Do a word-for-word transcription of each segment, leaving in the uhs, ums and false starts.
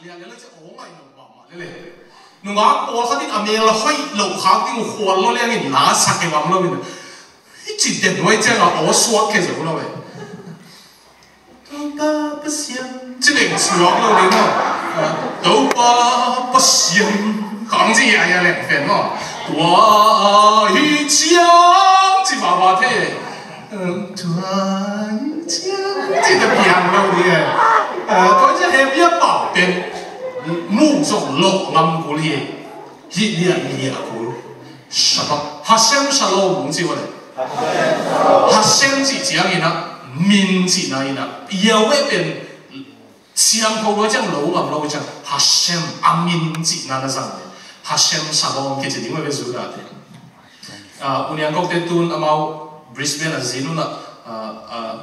Lian lian la ci aw ngai lo mahmah lele. Nungak pawlkhat in a mel a hoih loh khak ding uh khual lo liangin la sak kei bang lo in. Hih ci den nuai ciangah aw suak kei zo lo eh. Topa Pasian ci leng suak lo ding maw? Topa Pasian khang ci hiahiah leng pen maw? Tua hi ciang ci mahmah thei. Tua hi ciang ci ta piang lo ding eh. Tua ciang hehpih a pau pen muh zong lawh ngam kul hi. Hih lian lian kul. Shabbat Hashem Shalom hong ci uh le. Hashem cih ciangin ah, min cihna in ah, Yahweh pen siangtho lua ciang lo ngam lo ciang Hashem a min cihna na zang le Hashem Shalom kici ding uh ve Judah te. Ah, U Niang Kok te tun amau Brisbane a zin un ah, ah, ah,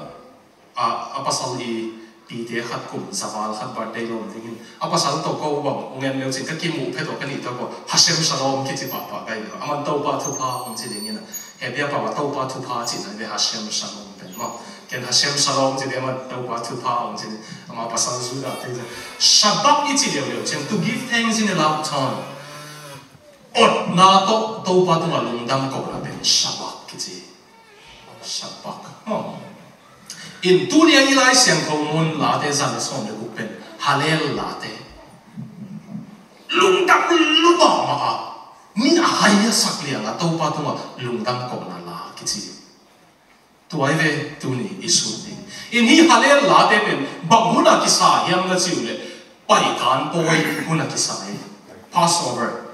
a, a pasal i pite khat kum zaval khat birthday lo dingin a pasal tawh ko bang ong en leu cin ka kimuh phet aw ka nih tawh ko Hashem Shalom kici pahpah kai lo. Aman Topa thupha ong ci dingin a hehpih a pau a Topa thupha cihna ve Hashem Shalom pen maw? Ken Hashem Shalom ci ding aman Topa thupha ong ci ding. Ama pasal Judah te Shabbat i ci leuleu ciang to give thanks in a loud tone. Otna tawh Topa tungah lungdam kohna pen Shabbat kici. Shabbat. Oh. In tuni a i Lai Siangtho mun Late za le sawm le guk pen Hallel Late. Lungdam lua mahmah a, mi a hai a sak liang a Topa tungah lungdam kohna la kici. Tua hi ve tuni i sut ding. In hih Hallel Late pen bang hun a kisa hiam na ci uh leh Paikan Pawi hun a kisa hi. Passover.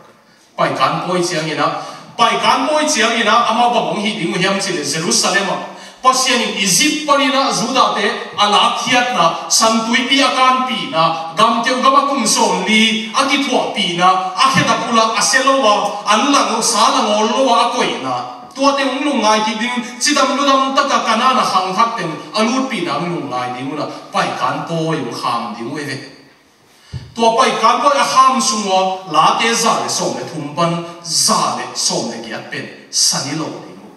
Paikan Pawi ciangin ah, Paikan Pawi ciangin ah amau bang hong hih ding uh hiam cih leh Jerusalem ah Pasian in Egypt panin ah Judah te a lakkhiatna, San Tuipi a kanpihna, gamteu gam a kum sawmli a kithuahpihna, a khet a pul ah a sia lo a, an lang uh sa lang awl lo a a koihna, tuate hong lungngai kik ding, cidam ludam tak a Kanaan a khangthak teng a lutpihna hong lungngai ding un ah Paikan Pawi hong kham ding uh hi ve. Tua Paikan Pawi a kham sung ua Late za le sawm le thum pan za le sawm le giat pen san i lo ding uh.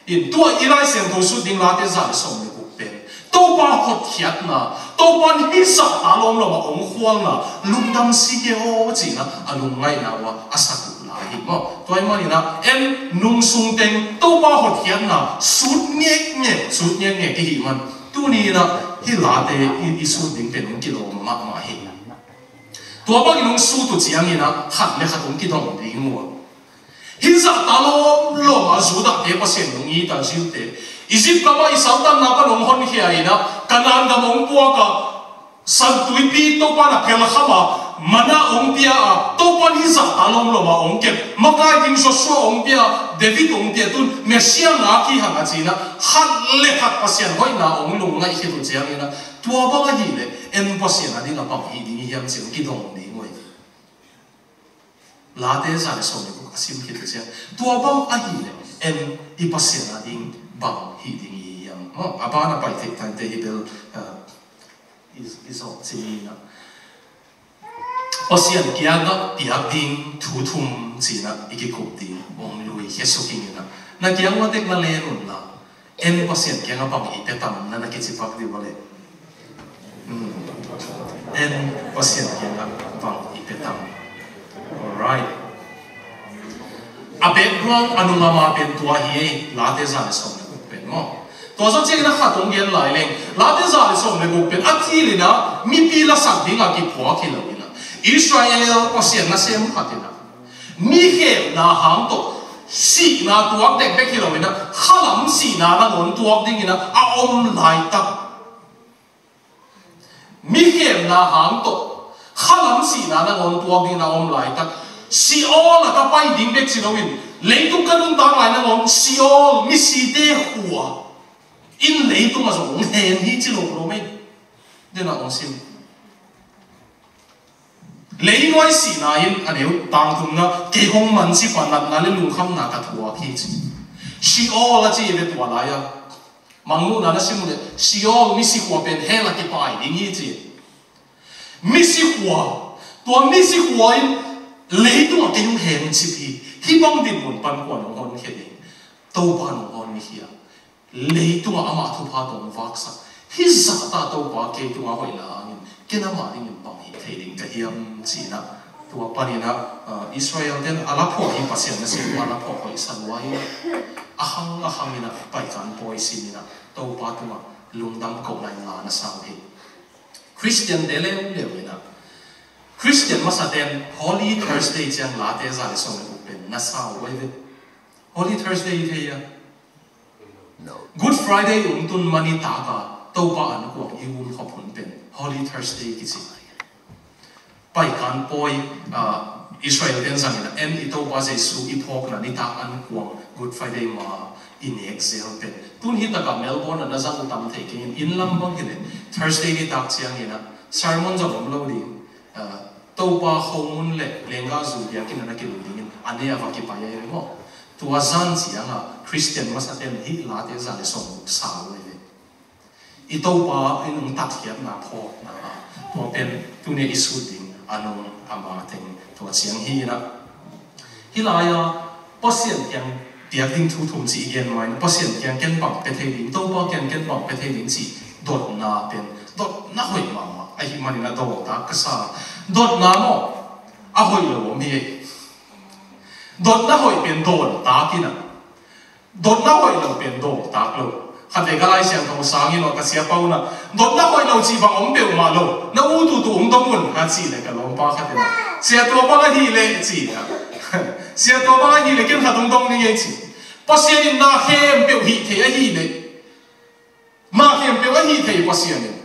In tua i Lai Siangtho sut ding Late za le sawm le guk pen Topa hotkhiatna, Topa in hih zahta lawmlawm a hong khualna, lungdam si kei aw cihna a lungngaihna ua a sak uh lai hi maw? Tua ahih manin ah en nung sung teng Topa hotkhiatna sut ngekngek, sut ngekngek i hih man tuni in ah hih Late i, i sut ding pen hong kilawm mahmah hi. Tua bangin hong sut uh ciangin ah khat le khat hong kidong ding uh a, hih zahta lawmlawm a Judah te Pasian hong it a, Jew te Egypt gam ah i saltanna pan hong honkhia in ah Kanaan gam hong puak a, San Tuipi Topa in a phelkham a, manna hong pia a, Topa in hih zahta lawmlawm a hong kep, makai ding Joshua hong pia, David hong pia, tun Messiah ngak hi hang a ci in ah khat le khat Pasian hoihna hong lungngaih khit uh ciangin ah tua bang ahih leh en Pasian a ding a bang hih ding hi hiam ci hong kidong ding uh hi. Late za le sawm le guk a sim khit uh ciang tua bang ahih leh en i Pasian a ding bang hih ding hi hiam? Maw, a ban a pai theih tante hi bel, ah, i, i zawh cih ni in ah Pasian kiangah piak ding thu thum ci in ah i kikup ding hong lui khia suk ing in ah na kiang ua tek na len un la. En Pasian kiangah bang i pia tam na na kici pak dih uh a leh. Hmm. En Pasian kiangah bang i pia tam. Alright. A background a nungama pen tua hi ei, Late za le sawm le guk pen maw? Tua zawh ciangin a khat hong gen lai leng, Late za le sawm le guk pen a thil in ah mipi lasak dingah kiphuak hi lo in ah Israel Pasian nasem khat in ah mi khemna hang tawh sihna tuak dekdek hi lo in ah khalam sihna nangawn tuak dingin ah a om laitak. Mi khemna hang tawh khalam sihna nangawn tuak dingin a om laitak. Sheol ah ka pai ding bek ci lo in leitung ka nuntak lai nangawn Sheol, misite khua in leitungah zong hong hen hi ci lo lo mei. Dena hong sim. Leinuai sihna in a neu tangthumna kei hong manci pah natna le lungkhamna ka thuak hi ci. Sheol a ci ve tua lai-a. Mangmuhna na sim uh leh Sheol misikhua pen hell a kipai ding hi ci. Misikhua, tua misikhua in leitungah kei hong hencip hi. Hih bang dinmun pan kuan hong honkhia ding? Topa in hong honkhia. Leitungah amah thupha tawh hong vaksak. Hih zahta Topa kei tungah hoih la hangin Ken amah dingin bang hih thei ding ka hiam ci-in ah, tua panin ah, ah, Israel ten a laphuah hi, Pasian na sin a laphuah hoih sa lua in ah, a hang a hangin ah Paikan Pawi simin ah Topa tungah lungdam kohna in la na sa uh hi. Khristian te leuleu in ah, Khristian masa ten Holy Thursday ciang late za le sawm le guk pen na sa uh ahi ve. Holy Thursday i thei a, Good Friday um tun man i tak a, Topa ankuang i um khop hun pen Holy Thursday kici. Paikan Pawi, ah, Israel ten zangin ah, en i Topa Jesu i phawkna nitak ankuang Good Friday ma i nek zel pen. Tun hi takah Melbourne ah na zang uh tam thei kei in, inn lam bang hi leh Thursday nitak ciangin ah sermon zong om lo ding. Ah, Topa khomun le lenggahzu biakinn ah na kilum dingin a ne a va kipai ahi ve maw. Tua zan ciangah Khristian masa ten hih late za le sawm sa uh ahi ve. I Topa in hong tatkhiatna phawkna ah, tua pen tuni i sut ding a nung a ma teng tua ciang hi in ah. Hih lai-ah Pasian kiang piak ding thu thum ci i gen ma in, Pasian kiang ken bang pia thei ding, Topa kiang ken bang pia thei ding ci dotna pen, dotna hoih mahmah ahih manin a dawngtak ka sa. Dotna maw, a hoih lo om hi. Dotna hoih pen dawngtak in ah, dotna hoih lo pen dawngtak lo. Khatvei ka Lai Siangtho sang in ah, ka siapa un ah, dotna hoih lo cih bang om peuhmah lo, na ut uh tu hong dong un, a cih leh ka lawmpa khat in ah, sia, tua bang ahih leh ci a, sia, tua bang ahih leh ken khat hong dong ning ei ci. Pasian in na khempeuh hih thei ahih leh, na khempeuh a hih thei Pasian in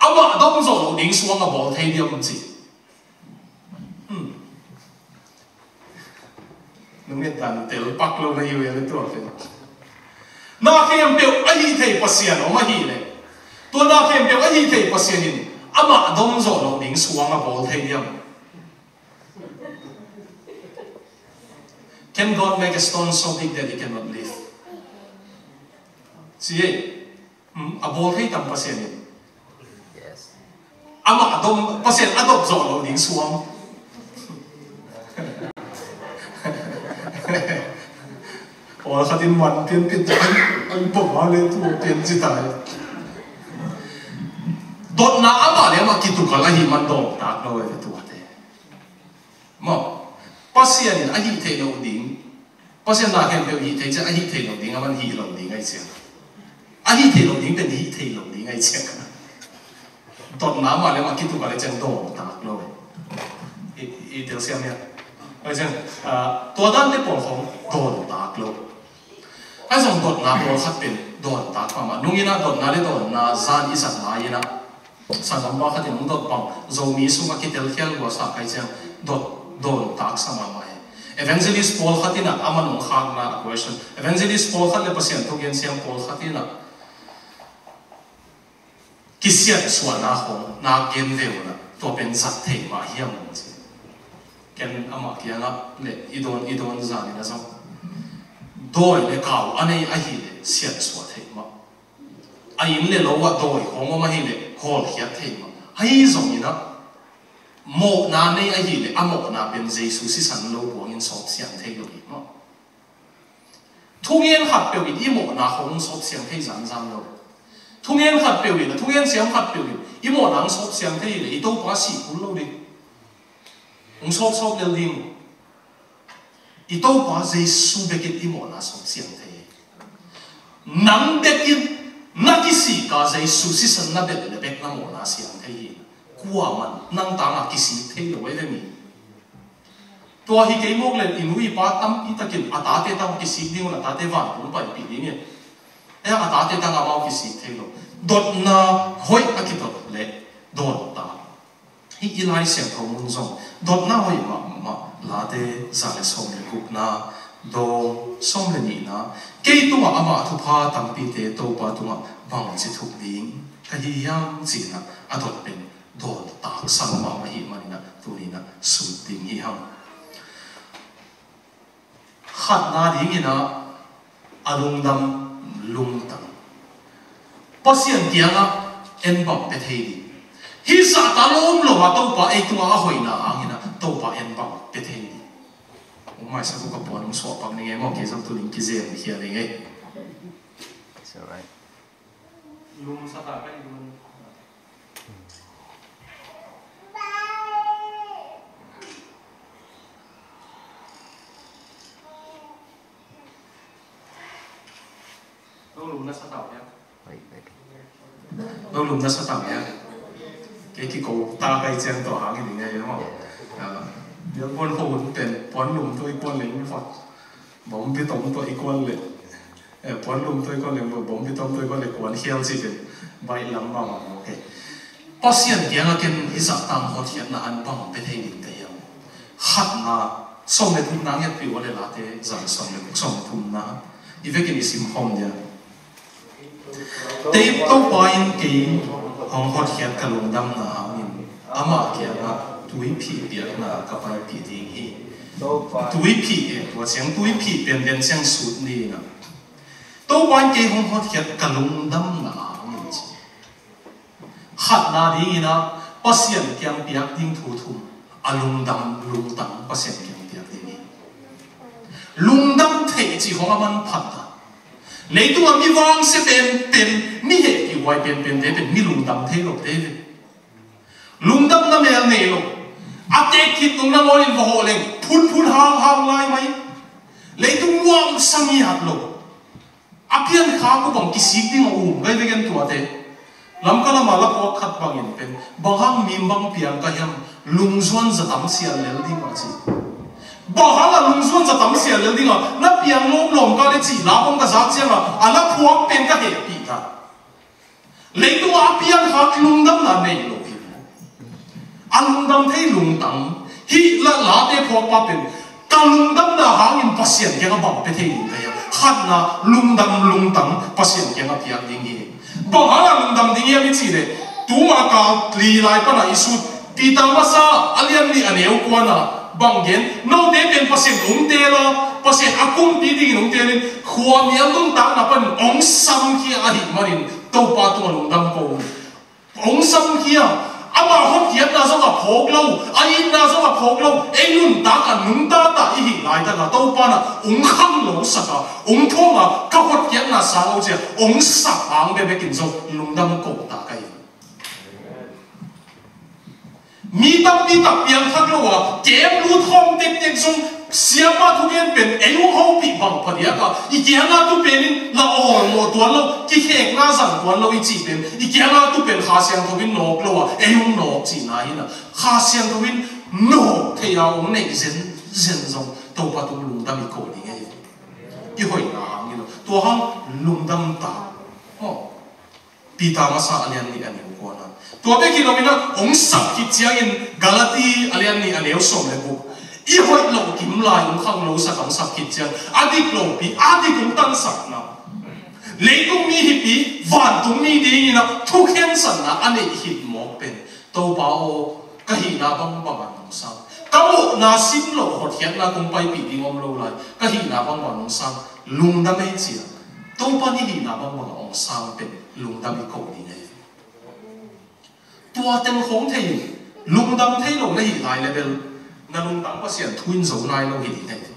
amah dom zawh loh ding suang a bawl thei diam ci. Hmm. Nungin tan tel pak lo na hi uh e le tua pen. Na khempeuh a hih thei Pasian om ahih leh, tua na khempeuh a hih thei Pasian in amah dom zawh loh ding suang a bawl thei diam? Can God make a stone so big that he cannot lift? Ci ei. Hmm, a bawl thei tam Pasian in. Amah a dom, Pasian a dop zawh loh ding suang. Pawlkhat in man pian pian ta, ai, bawm a le tu pian ci ta. Dotna amah le amah kitukal ahih man dawngtak lo e tuate. Maw, Pasian in a hih theih loh ding, Pasian na khempeuh hih thei ciang a hih theih loh ding a man hih loh ding ahi ciang. A hih theih loh ding pen hih theih loh ding ahi ciang. Dotna amah le amah kitukal le ciang dawngtak lo. I, i telsiam hia? Ahi ciang, ah, tua dante pawl khong dawngtak lo. Ahi zong dotna pawlkhat pen dawngtak mahmah. Nungin ah dotna le dawnna zan i zat lai-in ah, sanggampa khat in hong dot bang, Zomi sungah kitelkhial lua sa kai ciang dot, dawngtak sa mahmah hi. Evangelist pawlkhat in ah, a man hong khakna a question. Evangelist pawlkhat le Pasian thugen siam pawlkhat in ah, kisiansuahna khong na gen ve un ah, tua pen zat thei mah hiam hong ci. Ken amah kiangah le i dawn, i dawn zanin a zong, dawi le kau a nei ahih leh siansuah thei mah. A inn le lo ah dawi khong om ahih leh hawlkhiat thei mah. Ahi zongin ah, mawhna nei ahih leh a mawhna pen Jesu sisan lo buangin sawp siang thei lo hi mah. Thungen khat peuh in i mawhna hong sawp siang thei zanzan lo. Thungen khat peuh in, a thungen siam khat peuh in i mawhna hong sawp siang thei le i Topa sih kul lo ding. Hong sawpsawp lel ding. I Topa Jesu bekin i mawhna sawp siang thei. Nang bekin na kisik a Jesu sisan na bel le bek na mawhna siang thei hi. Kuaman nang tangah kisik thei lo ei ve mi. Tua hi kei mawk le i nu i pa tampi takin a tate tang kisik ding un, a tate vantung paipih ding in. Ei, a tate tang amau kisik thei lo. Dotna hoih a kidot le dawntak. Hih i Lai Siangtho mun zong dotna hoih mahmah, Late za le sawm le gukna, dawng sawm le nihna. Kei tungah amah thupha tampite Topa tungah bangci thuk ding ka hi hiam ci-in ah a dot pen dawntak sa mahmah ahih manin ah tuni-in ah sut ding hi hang. Khatna dingin ah a lungdam lungtang, Pasian kiangah en bang pia thei ding. Hih zahta lawmlawm ah Topa ei tungah a hoihna hangin ah Topa en bang pia thei ding. Hong maisak uh ka puan hong suahpak ning ei maw, kei zong tuni-in kizem khia ning ei. It's all right. Lum sa ta ka i lum. lum na sa tam ya. Kei kiko ta kai ciang tua hang i ding ai maw. Melbourne ho hun pen puan lum tua i kuan leng maw. Bawmpi tom tua i kuan leng. Puan lum tua i kuan leng, bawmpi tom tua i kuan leng, kuan khial ci pen baih lam mahmah maw kei. Pasian kiangah ken i zahtak hotkhiatna hang bang pia thei ding ka hiam? Khatna, sawm le thumna ngetpih uh a le Late zang sawm le, sawm le thumna i vekin i simkhawm dia. Tei Topa in kei hong hotkhiat ka lungdamna hangin amah kiangah tuiphih piakna ka paipih ding hi. Tuiphih, eh, tua ciang tuiphih penpen ciang sut ni na. Topa in kei hong hotkhiat ka lungdamna hangin ci. Khatna dingin ah Pasian kiang piak ding thu thum, a lungdam lungtang Pasian kiang piak ding hi. Lungdam theih cih khong a manphat a. Leitungah mi vangsia penpen, mi hehpihhuai penpente pen mi lungdam thei lote ve. Lungdamna mel nei lo. A tek khit nung nangawn in va hawh leng phunphun hanghang lai mai. Leitung nuamsa ngiat lo. A piankhak uh bang kisik ding a um gai veken tuate. Lamka lama la phuak khat bangin pen bang hang mim bang piang ka hiam, lungzuan za tam sial lel ding a ci. Bang hang a lungzuan za tam sial lel ding a, na piang lawmlawm ka le cih la bang ka zak ciang a, a la phuak pen ka hehpih ta. Leitung a piankhak lungdamna nei lo hi. A lungdam thei lungtang hi la, Late phuakpa pen ka lungdamna hangin Pasian kiangah bang pia thei ding ka hiam? Khatna, lungdam lungtang Pasian kiangah piak ding hi. Bang hang a lungdam ding hiam i cih leh, tuma kal li lai pana i sut Peter masa a lian nih a neu kuana bang gen, note pen Pasian hong teel a, Pasian a kumpi dingin hong teelin, khuamial nuntakna panin hong samkhia ahih manin Topa tungah lungdam ko un. Hong samkhia, ama hotkhiatna zong a phawk lo, a itna zong a phawk lo, ei nuntak a nungta ta i hih laitak a Topa na hong khanglo sak a, hong phawng a, ka hotkhiatna sang lo ci a hong sak hang bekbekin zong lungdam ko ta ka hi. Mi tampi tak piangthak lo a, kem lut khawm tektek zong, siapa thugen pen ei hong hopih bang phadiak a, i kianga tu pen in la awlmawh tuan lo, kikhekna zang tuan lo i cih pen, i kianga tu pen Kha Siangtho in nawk lo a, ei hong nawk cihna hi na. Kha Siangtho in nawk thei a hong neih zenzen zong Topa tung lungdam i ko ding hi. I hoihna hang hi lo. Tua hang lungdam ta. Aw. Peter masa a lian nih a neu kuana. Tua bek hi lo in a, hong sap khit ciangin Galati a lian nih a neu sawm le guk. I hoih loh kim lai hong khanglo sak, hong sap khit ciang a dik lopi, a dik hong tansakna. Leitung mi hipi, vantung mi dingin a thukhensatna a neih khit mawk pen Topa aw, ka hihna bangbang a nong sang. Ka mawhna sim loh hotkhiatna kong paipih ding om lo lai. Ka hihna bangbang a nong sang. Lungdam ei ci a. Topa i hihna bangbang a hong sang pen lungdam i ko ding ei. Tua teng khong thei in, lungdam thei lo na hih lai le bel na lungtang Pasian thu in zo nai lo hi ding ei.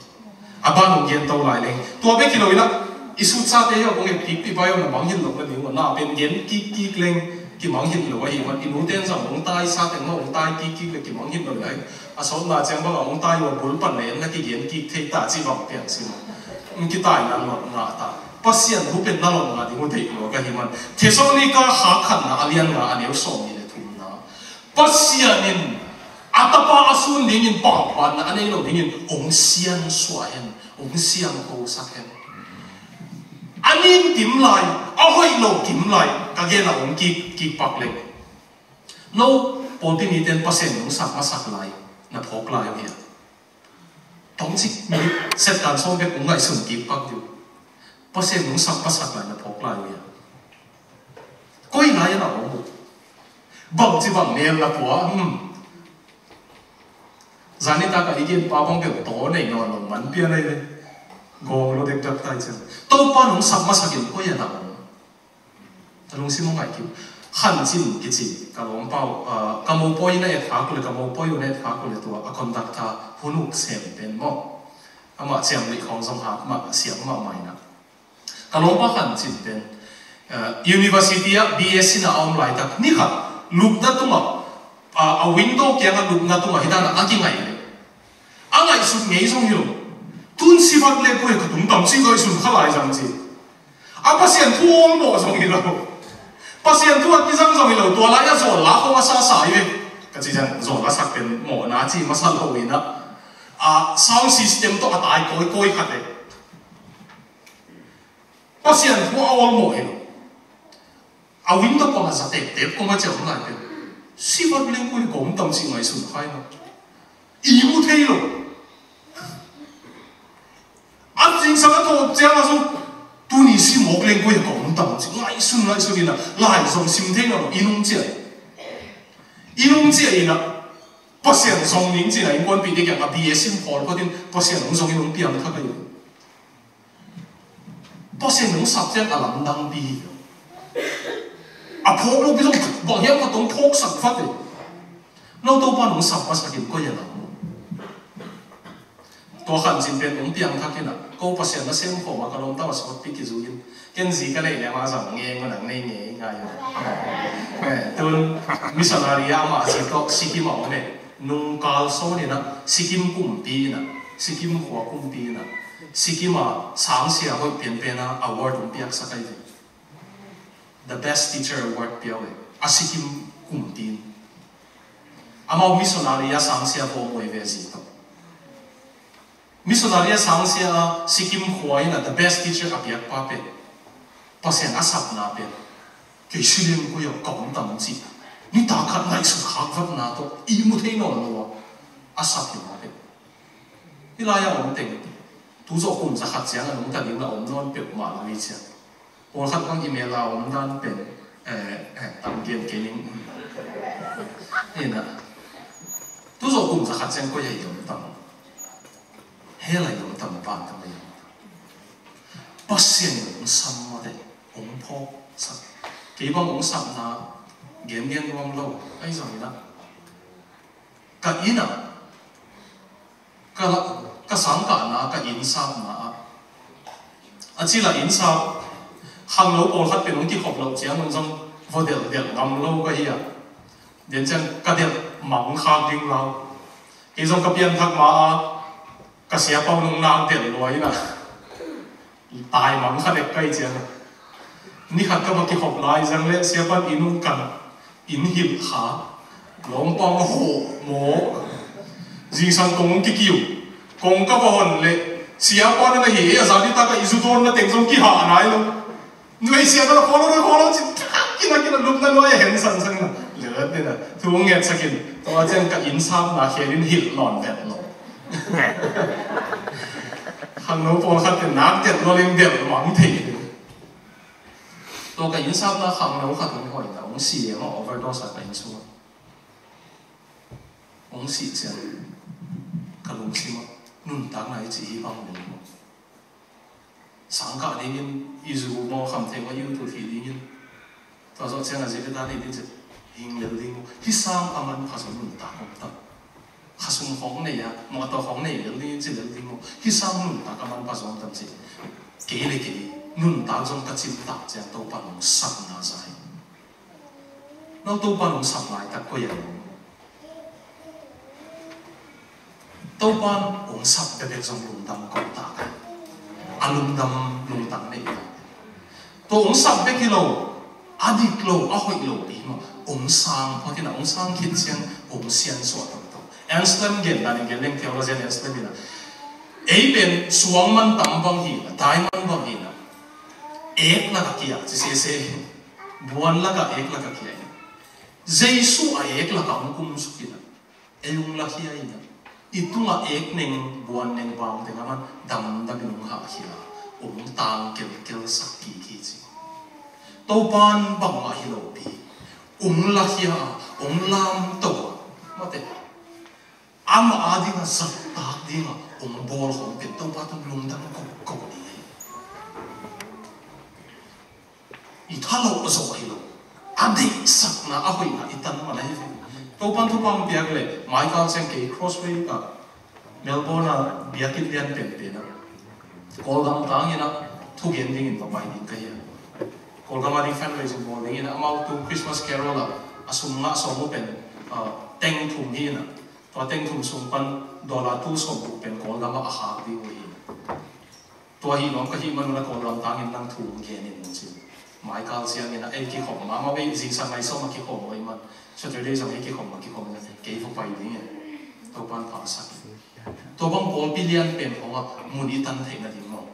A ban hong gen to lai leng. Tua bek hi lo in a, i sutsate hi a kong et kikpih pai a, na mangngilh lo na ding uh a, na pen gen kikkik leng kimangngilh lo ahih man, i nute in zong hong taisa teng mah hong tai kikkik le kimangngilh lo lai. A sawtna ciang bang a hong tai uh a, bul pan le en na kigen kik thei ta ci bang piang si mah. Hong kitaina luat ngah ta. Pasian thu pen na lawm ngah ding uh deih lua ka hi man. Thessalonika kha khatna a lian nga a neu sawm nih le thumna. Pasian in a tapa a sun dingin pahpahna a nei lo dingin hong siansuah hen, hong siangthosak hen. A nin kim lai, a hoih lo kim lai, ka gen a hong kik, kik pak leng. No, pawlpi mite in Pasian hong sak masak lai na phawk lai uh hia? Tawmcik mi setkan sawm bek hong ngaihsun kik pak ding. Pasian hong sak masak lai na phawk lai uh hia? Koi lai a na om uh. Bangci bang mel na pua, hmm. Zanitak a i gen pa bang bel taw nei nawn lo man pia nei le. Gawng lo dekdak tai ciang. Topa hong sak masak in koi a na om. A lungsim hong ngaih kik. Khan Cin kici ka lawmpa uh, ah, ka mopawi na et khak uh le, ka mopawi uh na et khak uh le tua a conductor hun uk sem pen maw. Amah ciam nih khawng zong hak mah, siam mah mai na. Ka lawmpa Khan Cin pen, eh, university ah B S C na a om laitak, ni khat lupna tungah, ah, a window kiangah lupna tungah hi dan a kingaih leh, a ngaihsut ngei zong hi lo. Tun si vat le pua hi ka tung tam ci ngaihsun kha lai zang ci. A Pasian thu awlmawh zong hi lo. Pasian thu a kizang zong hi lo, tua lai-ah zawl la khong a sasa hi ve. Ka ci ciang zawl la sak pen mawhna ci masa lo in ah, a sound system tawh a tai kawikawi khat e. Pasian thu a awlmawh hi lo. A window pang a za teptep kong a ciah om lai pen, sivat lengkui kong tam cih ngaihsun khai lo. I mu thei lo. A zingsang a thawh ciang a zong, tuni simawk lengkui kong tam cih ngaihsun ngaihsun in ah, lai zong sim thei lo. I nung ciah, i nung ciah in ah, Pasian zong ning cih in ah, innkuanpihte kiang a B A sim khawl phatin Pasian hong zong in hong piangthak ahi. Pasian hong sap ciang a lamdang pi hi lo. A phawk lo pi zong bang hiam khat hong phawksak vat e. No Topa hong sap masak in koi a lam. Tua khan cin pen hong piangthak in ah, ko Pasian na sem khawm a ka lawmta a sawtpi kizui in. Ken zi ka neih leh ama zang ngei ngun ang nei ngei ngai. Eh, tun missionary a ama zi tawh Sikkim a om e. Nungkal sawn in ah Sikkim kumpi in ah, Sikkim khua kumpi in ah, Sikkim a sangsia hoih pianpen a award hong piaksak ahi ve. The best teacher award pia uh e. A Sikkim kumpi in. Amau missionary a sangsia pawh muai ve zi tawh. Missionary a sangsia a Sikkim khua in ah the best teacher a piakpa pen, Pasian a sapna pen, kei si lengkui a ka om tam cih nitak khat ngaihsut khak vatna tawh i mu thei nawn lo a, a sap hi mah pen. Hih lai-ah om teng, tu zawh kum za khat ciang a nungta ding la om nawn peuhmah lo hi ciang. Pawlkhat bang i mel a om dan pen, eh, eh, tam gen kei ning. Hi na. Tu zawh kum za khat ciang koi a i om tam. Hell a i om tam, van tam a i om tam. Pasian in hong sam mah teh, hong phawksak. Kei bang hong sapna gengen nuam lo, ahi zongin ah, ka inn ah, ka la, ka sangkahna, ka innsapna ah, a ci la innsap, khangno pawlkhat pen hong kikhop loh ciangun zong va delhdelh ngam lo ka hi a. Den ciang ka delh mang khak ding lau. Kei zong ka pianthak ma a, ka siapa nung nak delh lua in ah, taimang kha dek ka hi ciang. Ni khat ka va kikhop lai zang leh siapa in inn hong kan, inn hilh kha, lawmpang hawh mawk. Zingsang kong hong kikiu, kong ka va hon leh siapa na na hi e, a zan nitak a i zu dawn na teng zong kihah nai lo. Nuaisiatna la kholo, nuai kholo cin, kina, kina, lupna nuai a hen sangsang na. Lelat ni na, thu hong ngetsak in. Tua ciang ka innsapna khel in hilh nawn vet lo. Khangno pawlkhat pen nak delh lo leng delh mang thei. Tua ka innsapna khangno khat hong hoih na, hong si e maw, overdose a ka inn sungah. Hong sih ciang ka lungsim ah nuntakna i cih hi bang lel maw? Sangkah dingin i zu maw, khamtheih maw, i ut uh thih dingin. Tua zawh ciang a zi beta nei ding cih, hing lel ding maw? Hih sang a manpha zong nuntak om tam. Khasum khawng nei a, mawtaw khawng nei lel dingin ci lel ding maw? Hih sang nuntak a manpha zong om tam cih. Kei le kei nuntak zong ka cimtak ciang Topa nong sapna za hi. No Topa nong sap laitak koi a om? Topa hong sap bekbek zong lungdam ko ta ka. A lungdam lungdam nei ta. Tua hong sap bek hi lo, a dik lo, a hoih lo pi hi mah. Hong sang phot in a, hong sang khit ciang hong siansuah toto. Anselm gen dan in gen leng, theologian Anselm in a, ei pen suang man tam bang hi na, diamond bang hi na, ek lak a kiak ci sese, buan lak a ek lak a kiak hi na. Jesu a ek lak a hong kum suk hi na. Ei hong lakhia in a, i tungah ek neng, buan neng, bang teng a man damdam in hong hahkhia a, hong tang kelkel sak kik hi ci. Topa in bangmah hi lopi hong lakhia a, hong lamto a, mate, amah a dingah zattak dingah hong bawl khawng pen Topa tung lungdam kokko ding hi. I tha lo a zawh hi lo. A deihsakna a hoihna i tan man ahi ve. Topan thupha hong piak le, maikal ciang kei Crossway ah, Melbourne ah biakinn lian penpen ah, Kawlgam tangin ah thugen dingin va pai ding ka hi a. Kawlgam a ding fundraising bawl dingin ah, amau tu Christmas Carol ah a sum ngah sawm uh pen, ah, teng thum hi in ah, tua teng thum sung pan dollar tu sawm uh pen Kawlgam ah a khak ding uh hi. Tua hi nuam ka hih manun a Kawlgam tangin nang thu hong gen in nong ci. Mai kal ciangin a ei kikhawm mahmah ve, zingsang nai sawm a kikhawm uh ahih man Saturday zong ei kikhawm a kikhawm in a kei va pai ding e. Topa'n pha sak. Tua bang pawlpi lian pen khawng ah mun i tan theihna ding maw?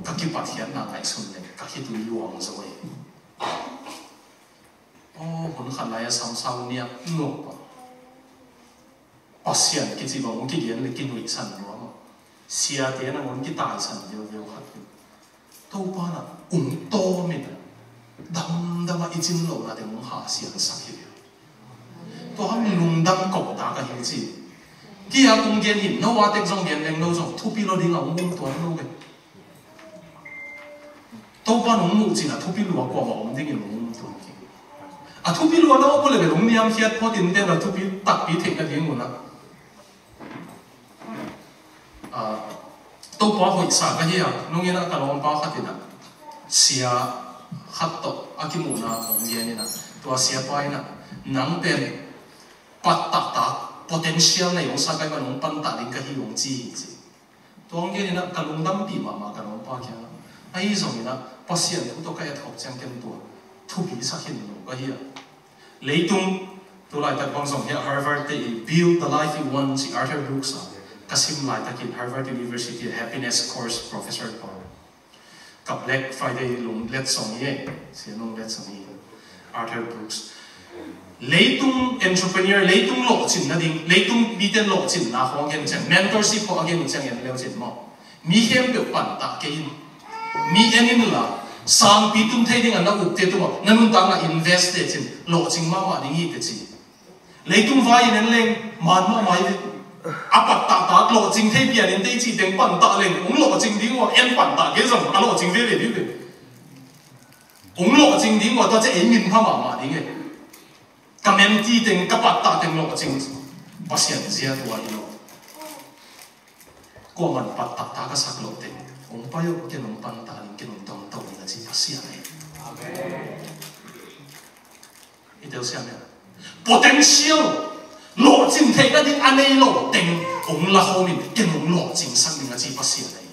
Ka kipathiatna ngaihsun leh ka khitui luang zo e. Aw, hun khat lai-a samsau niak nuak pa Pasian kici bang hong kigen le kinuihsan nuam a, siate nangawn kitaisan viauviau khat hi. Topa in ah hong tawm in ah damdam a i cin lohnate hong hasiansak hi. Tua hang lungdam kawktak ahi ci. Kei a kong gen hi, Noah tek zong gen leng lo zong thupi lo ding a hong um tuan lo ve. Topa in hong muh cin a thupi lua kuamah om dingin hong um tuan kei. A thupi lua na om uh leh bel hong niamkhiat phot in, ten a thupi takpi theihna ding un ah. Ah, Topa hoihsa ka hi a, nungin ah ka lawmpa khat in ah sia khat tawh a kimuhna hong gen in ah, tua siapa in ah, nang pen pattaktak potential nei hong sak ahih man hong pantak ding ka hi hong ci hi ci. Tua hong gen in ah ka lungdampih mahmah ka lawmpa kiangah. Ahi zongin ah Pasian thu tawh ka etkhop ciang ken tua thupi sak khin lo ka hi a. Leitung, tu laitak bang zong hi a, Harvard te i Build the Life You Want ci Arthur Brooks a ka sim laitakin Harvard University Happiness Course professor pa, ka Black Friday lunglet song hi e, sia lunglet song hi, Arthur Brooks. Leitung entrepreneur, leitung lawhcin nading, leitung mite lawhcinna khawng a gen uh ciang, mentorship khawng a gen uh ciang en leu cin maw, mi khempeuh pantak kei in, mi en inla, sangpi tun thei ding a na ukte tungah na nuntakna invest teh cin lawhcing mahmah ding hi teh ci. Leitung vai in en leng man mahmah hi ve. A pattaktak lawhcing thei pian in teh cih teng pantak leng hong lawhcing ding uh a, en pantak kei zong a lawhcing veve ding ve. Hong lawhcing ding uh a, tua ciah ei min pha mahmah ding e. Ka mentee teng, ka pattak teng lawhcing, Pasian zia tua hi lo. Kuaman pattaktak ka sak loh teng hong pai uh, ken hong pantak ding, ken hong tongto ding a ci Pasian e. Amen. I teu siam e. Potential, lawhcing theihna ding a nei lo teng hong lakhawm in, ken hong lawhcingsak ding a ci Pasian e.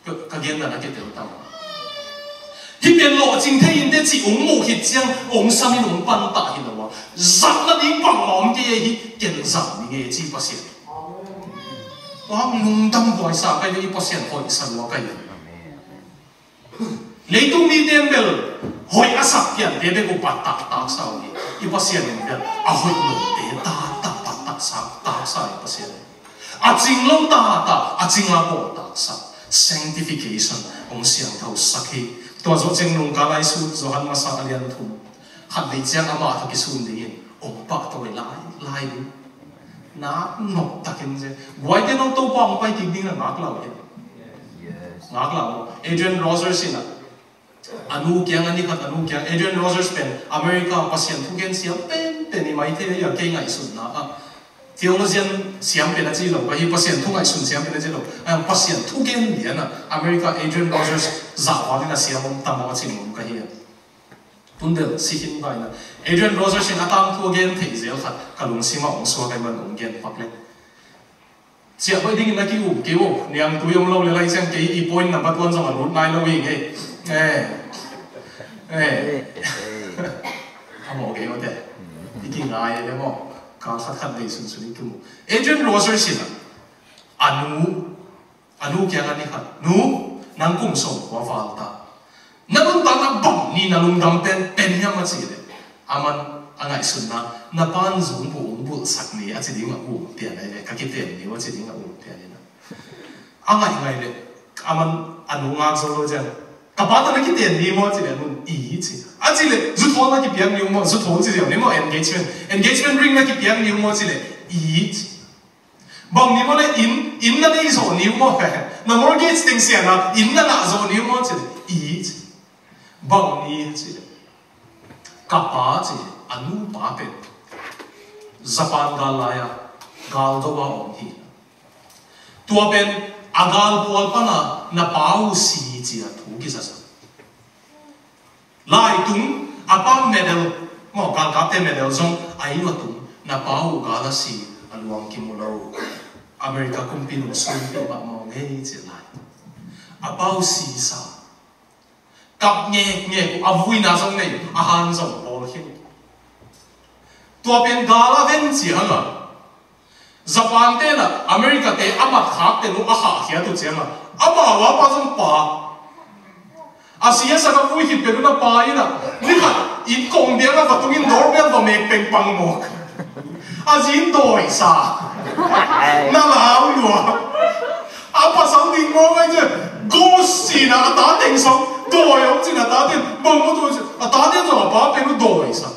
Ka, ka genna na kitel tam. Hih pen lawhcing thei in teh cih hong muh khit ciang hong sam in hong pantak hi lo a, zatna ding bangmah om kei hi, ken zat ding e ci Pasian. Tua hang lungdam huaisa ka hi ve, i Pasian hoihsa lua ka hi. Leitung mite in bel hoih a sak piante bek uh pattaktak sa uh hi. I Pasian in bel a hoih lote taktak pattaksak taksa i Pasian. A cing lo taktak, a cing a bawltaksa, sanctification, hong siangthosak hi. Tua zawh ciang Lungka Lai Sut, Johan Masa a lian thum, khatvei ciang amah tawh kisun dingin hong pahtawi lai lai ding. Nak nop takin zen. Guaite, no Topa hong pai kik ding na ngak lau hi. Yes. Ngak lau. Adrian Rogers in a, a nu kiang, a ni khat a nu kiang, Adrian Rogers pen America Pasian thugen siam penpen i mai thei a, kei ngaihsutna ah theologian siam pen a ci lo ka hi, Pasian thu ngaihsun siam pen a ci lo. A, Pasian thugen lian a America Adrian Rogers zahval in a siam om tam a ci nuam ka hi a. Tun bel si khin vai na. Adrian Rogers in a tangthu a gen theih zel khat ka lungsim ah hong suak ahih man hong gen pak leng. Ciah baih dingin na ki-um kei uh. Niangtui om lo le lai ciang kei i point number one zong a lut nai lo hi ngei. Eh. Eh. A mawh kei uh te. I kingai le maw. Kal khat khat vei sunsun i kimu. Adrian Rogers in a, a nu, a nu kiang a ni khat, "Nu, nang kum sawm kua val ta. Na nuntakna bang ni na lungdam pen pen hiam?" a cih leh, aman a ngaihsutna, "Na pa'n zungbuh hong bulhsak ni a ci ding a um pian ahi ve, ka kiten ni uh a ci ding a um pian in a." A ngaih ngaih leh aman a nu ngak zo lo ciang, "Ka pa tawh na kiten ni maw?" a cih leh, a nu'n, "I," ci. A cih leh, "Zu thawl na kipiak ni uh maw? Zu thawl ci ziau ni maw? Engagement, engagement ring na kipiak ni uh maw?" a cih leh, "I," ci. "Bang ni maw le inn, inn na nei zawh ni uh maw? Na mortgage teng sian a inn na ngah zawh ni uh maw?" ci. "I," ci. "Bang ni?" ci. "Ka pa," ci, a nupa pen Japan gal lai-a gal do a om hi. Tua pen a gal pawl pana na pa uh si ci a thu kizasak. Laitung a pa medal, maw, galkapte medal zong a inn a tung, na pa uh gal a si a luang kimu lo. America kumpi nung sungpi mahmah ngei ci lai. A bau sisa. Kap ngekngek uh, a vuina zong nei, a han zong bawl khin. Tua pen gal a ven ci hang a. Japan te na America te a mat khak te nu a khahkhiat uh ciang a, amau a pa zong pa. A si a sak a vui khit pen uh na pa in a, ni khat in kong biang a va tung in doorbell va mek pengpang mawk. A zi in dawi sa. Na lau lua. A pasal ding mawk ai ciang, ghost ci na a ta teng sawm, dawi om ci na a ta teng, bang mu tu ci, a ta teng zong a pa pen uh dawi sa.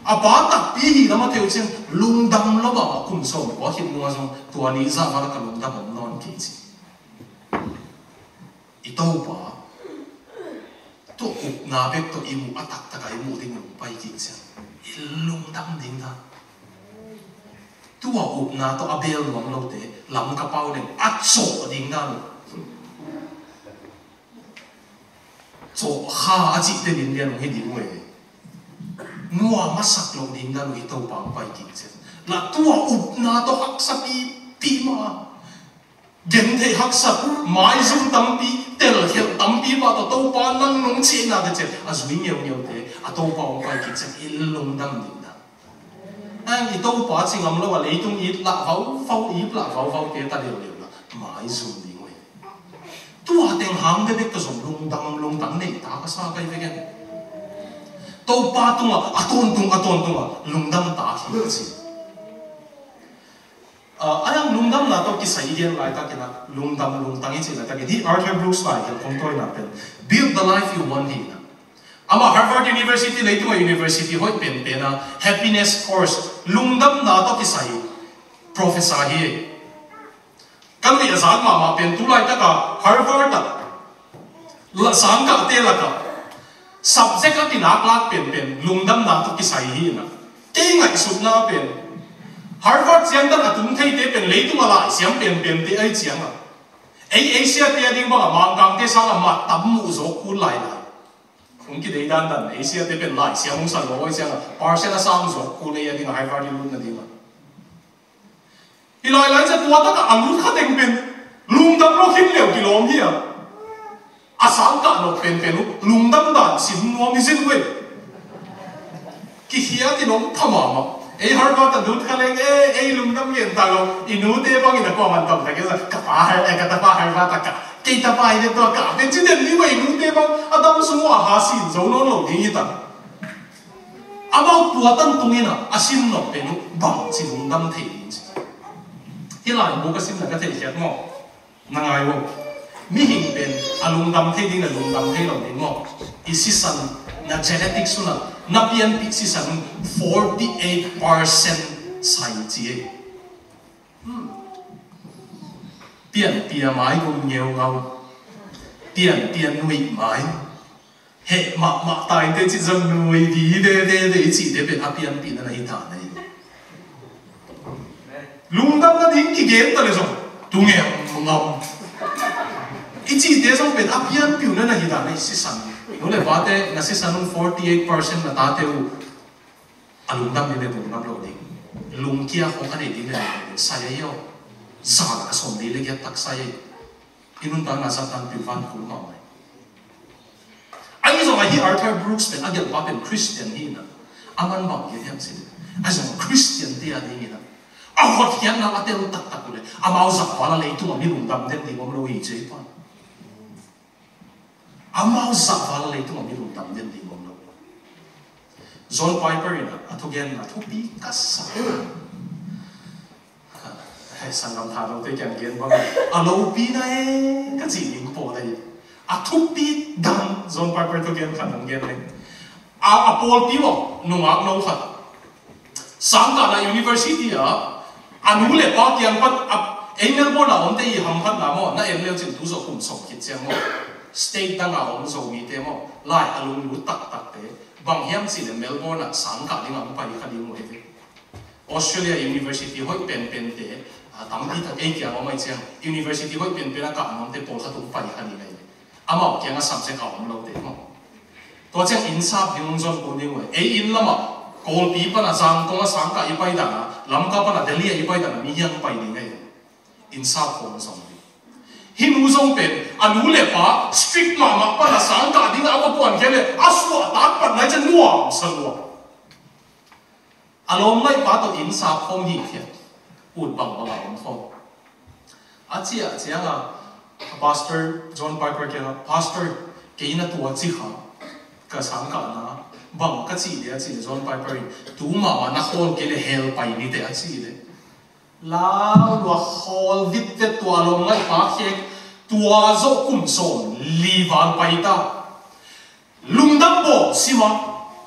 A pa takpi hi lam a thei uh ciang, lungdam lo a kum sawm kua khit nung a zong, tua ni zah val a ka lungdam om nawn kei ci. I Topa, tua upna bek tawh i muh a taktak a i muh ding hong pai kik ciang, i lungdam ding dan. Tua upna tawh a bel nuam lote, lam ka pau leng, a cawh ding dan. Cawh kha a cihte ding lian hong hi ding uh e. Nuam a sak loh ding dan uh i Topa hong pai kik ciang. La tua upna tawh haksa pipi ma. Gentheih haksa, maizum tampi, telkhelh tampi mah tawh Topa nang nong ciahna te ciang, a zui ngeungeute, a Topa hong pai kik ciang, i lungdam ding dan. Ang i Topa ci ngam lo a leitung it lah vauvau, it lah vauvau te ta leuleu lah, maizum ding uh hi. Tua teng hang bebek tawh zong lungdam, lungdam nei ta ka sa kai veken. Topa tungah, a tawntung, a tawntung ah, lungdam ta hi ci. Ah, a yang lungdamna tawh kisai i gen laitakin ah, lungdam lungtang i cih laitakin, hih Arthur Brooks lai hian kong tawina pen, Build the Life You Want hi na. Amah Harvard University leitung a university hoih penpen a, happiness course, lungdamna tawh kisai professor hi. Ka nuih a zak mahmah pen tu laitaka Harvard ah la sangkahte lakah subject a kinaklak penpen lungdamna tawh kisai hi na. Kei ngaihsutna pen Harvard ciangtan a tung theite pen leitung a laisiam penpente ahi cianga, ei Asia te a ding banga Mangkangte sanga mat tam muh zawk kul lai lai. Hong kidei dandan Asia te pen laisiam hong san lo ahi cianga, percent a sang zawk kul ei a dinga Harvard i lutna dinga. Hi lailai ciah tua takah a lut kha teng pen lungdam lo khin leu kilawm hi a. A sangkah lo penpen uh lungdam dan sim nuam hi zin uh e. Kikhiat in hong pha mahmah. Ei Harvard a lut kha leng e, ei lungdam ngen ta lo. I nute bangin a kuaman tam tak e, ka pa Har-, eh, ka tapa Harvard a kah, kei tapa hi le tua kah pen ci den ni mah, i nute bang a dam sung uh a ha sin zo nawn lo ding hi ta. Amau tua tan tungin a, a sin nop pen uh bangci lungdam thei ding ci. Hih laibu ka simna ka theihkhiat maw? Na ngai uh. Mihing pen a lungdam thei ding le lungdam thei lo ding maw? I sisan, na genetics un a, na pianpih sisan un forty eight percent sai ci e. Hmm. Pianpih a mai gum ngeungau. Pianpih a nuih mai. Heh mahmah ta in te cih zong nui vive veve i cihte pen a pianpihna na hi ta na hi. Lungdamna ding kigen ta le zong tu ngem ngam i cihte zong pen a pianpihna na hi ta na hi. Sisan, nu le pate na sisan un forty eight percent na tate uh a lungdam ding le lungdam lo ding. Lungkia khawng a nei ding le nei lo ding. Sai ahi aw. Za lak a sawm li le giat tak sai ahi. I nuntakna Satan pilvan kul mahmah hi. Ahi zong ahi Arthur Brooks pen a gelhpa pen Christian hi na. A man bang hi hiam cih leh, ahi zong Christian te a ding hi na, a hotkhiatna a tel taktak uh leh amau zahval a leitung a mi lungdam den ding om lo hi ci ei pan. Amau zahval a leitung a mi lungdam den ding om lo. John Piper in a, a thugenna thupi ka sa. Hei, sanggam tha lote kiang gen bang a lopi na e ka cih ding pawl ahi. A thupi dang John Piper thugen khat hong gen leng. A, a pawlpi uh nungak no khat. Sangkahna university ah a nu le pa kiang pan a, ei Melbourne a omte i hamphatna maw, na en leu cin tu zawh kum sawm khit ciang maw, state dang a om Zomite maw, lai a lunglut taktakte, bang hiam cih leh Melbourne ah sangkah ding a hong pai kha ding uh hi ve. Australia university hoih penpente, a, tampi tak ei kiang om ahi ciang, university hoih penpen a kah nuamte pawlkhat hong pai kha ding ahi ve. Amau kiangah subject a om lote maw. Tua ciang innsap ding hong zon kul ding uh e. Ei inn lamah Kawlpi pana Zangkong a sangkah i pai dana, Lamka pana Delhi a i pai dana mi hiang pai ding e. Innsap khawng zong ding. Hih nu zong pen a nu le pa strict mahmah pan a sangkah ding a va kuan khia le a suahtak pan nai ciang nuam sa lua. A lawmngaih pa tawh inn sap khawm hi khiat. Ut bangbang a om khawm. A ciah ciangah Pastor John Piper kiangah, "Pastor, kei na tua ci kha, ka sangkahna bang ka cih le?" a cih le John Piper in, "Tu mahmah na khawl kei le hell pai ni teh," a cih le. Lau lua khawl vitvet tua lawmngaih pa khek, tua zawh kum sawm li val pai ta. Lungdam bawl sima,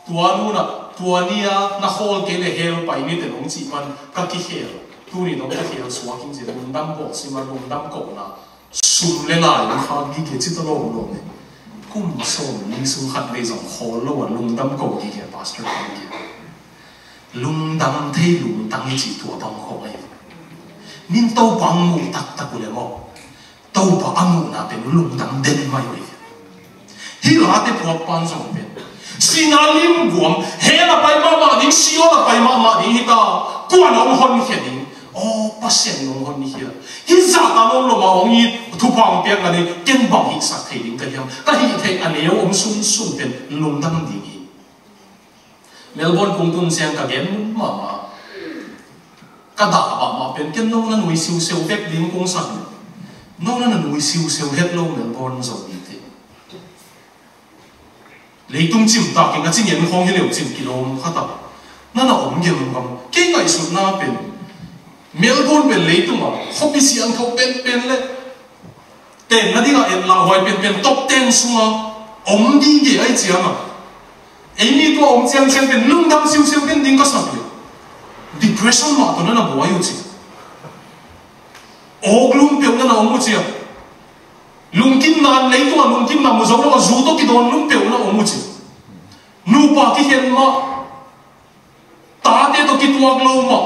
tua nuna, tua nia na khawl kei le hell pai ni teh nong cih pan ka kikhel. Tuni dong ka khel suak ing ci, lungdam bawl sima, lungdam kohna. Sum le lai na kha gige ci ta lawm lawm e. Kum sawm ni sum khat vei zong khawl lo a lungdam ko gige pastor kha gige. Lungdam thei lungtang i cih tua bang khawng ahi. Min Topa muh taktak uh le maw? Topa a muhna pen lungdam den mai uh ahi. Hih late phuak pan zong pen sihna limguam, hell a pai mahmah ding, Sheol a pai mahmah ding hi ta, kuan hong honkhia ding? Aw, Pasian in hong hon hi a. Hih zahta lawmlawm a hong it thupha hong piakna ding ken bang hihsak thei ding ka hiam? Ka hih theih a neu om sunsun pen lungdam ding hi. Melbourne kong tun ciang ka gen mahmah. Ka dah mahmah pen ken no na nui siusiu vek ding kong sak hi. No na na nui siusiu het lo Melbourne Zomi te. Leitung cimtak in a cingen khawng hi leu cin kilawm khat ah na na om gem gam. Kei ngaihsutna pen Melbourne pen leitung a khuapi siangtho penpen le tenna dingah et lauhuai penpen top ten sunga om gige ahi ciangah, eimi tua om ciangciang pen lungdam siusiu ken ding ka sak le. Depression mah tawh na na buai uh ci. Awk lum peuh na na om uh cia. Lungkimna, leitungah lungkimna mu zo lo a, zu tawh kidawn lum peuh na om uh ci. Nupa kikhen mah, tate tawh kituak lo mah,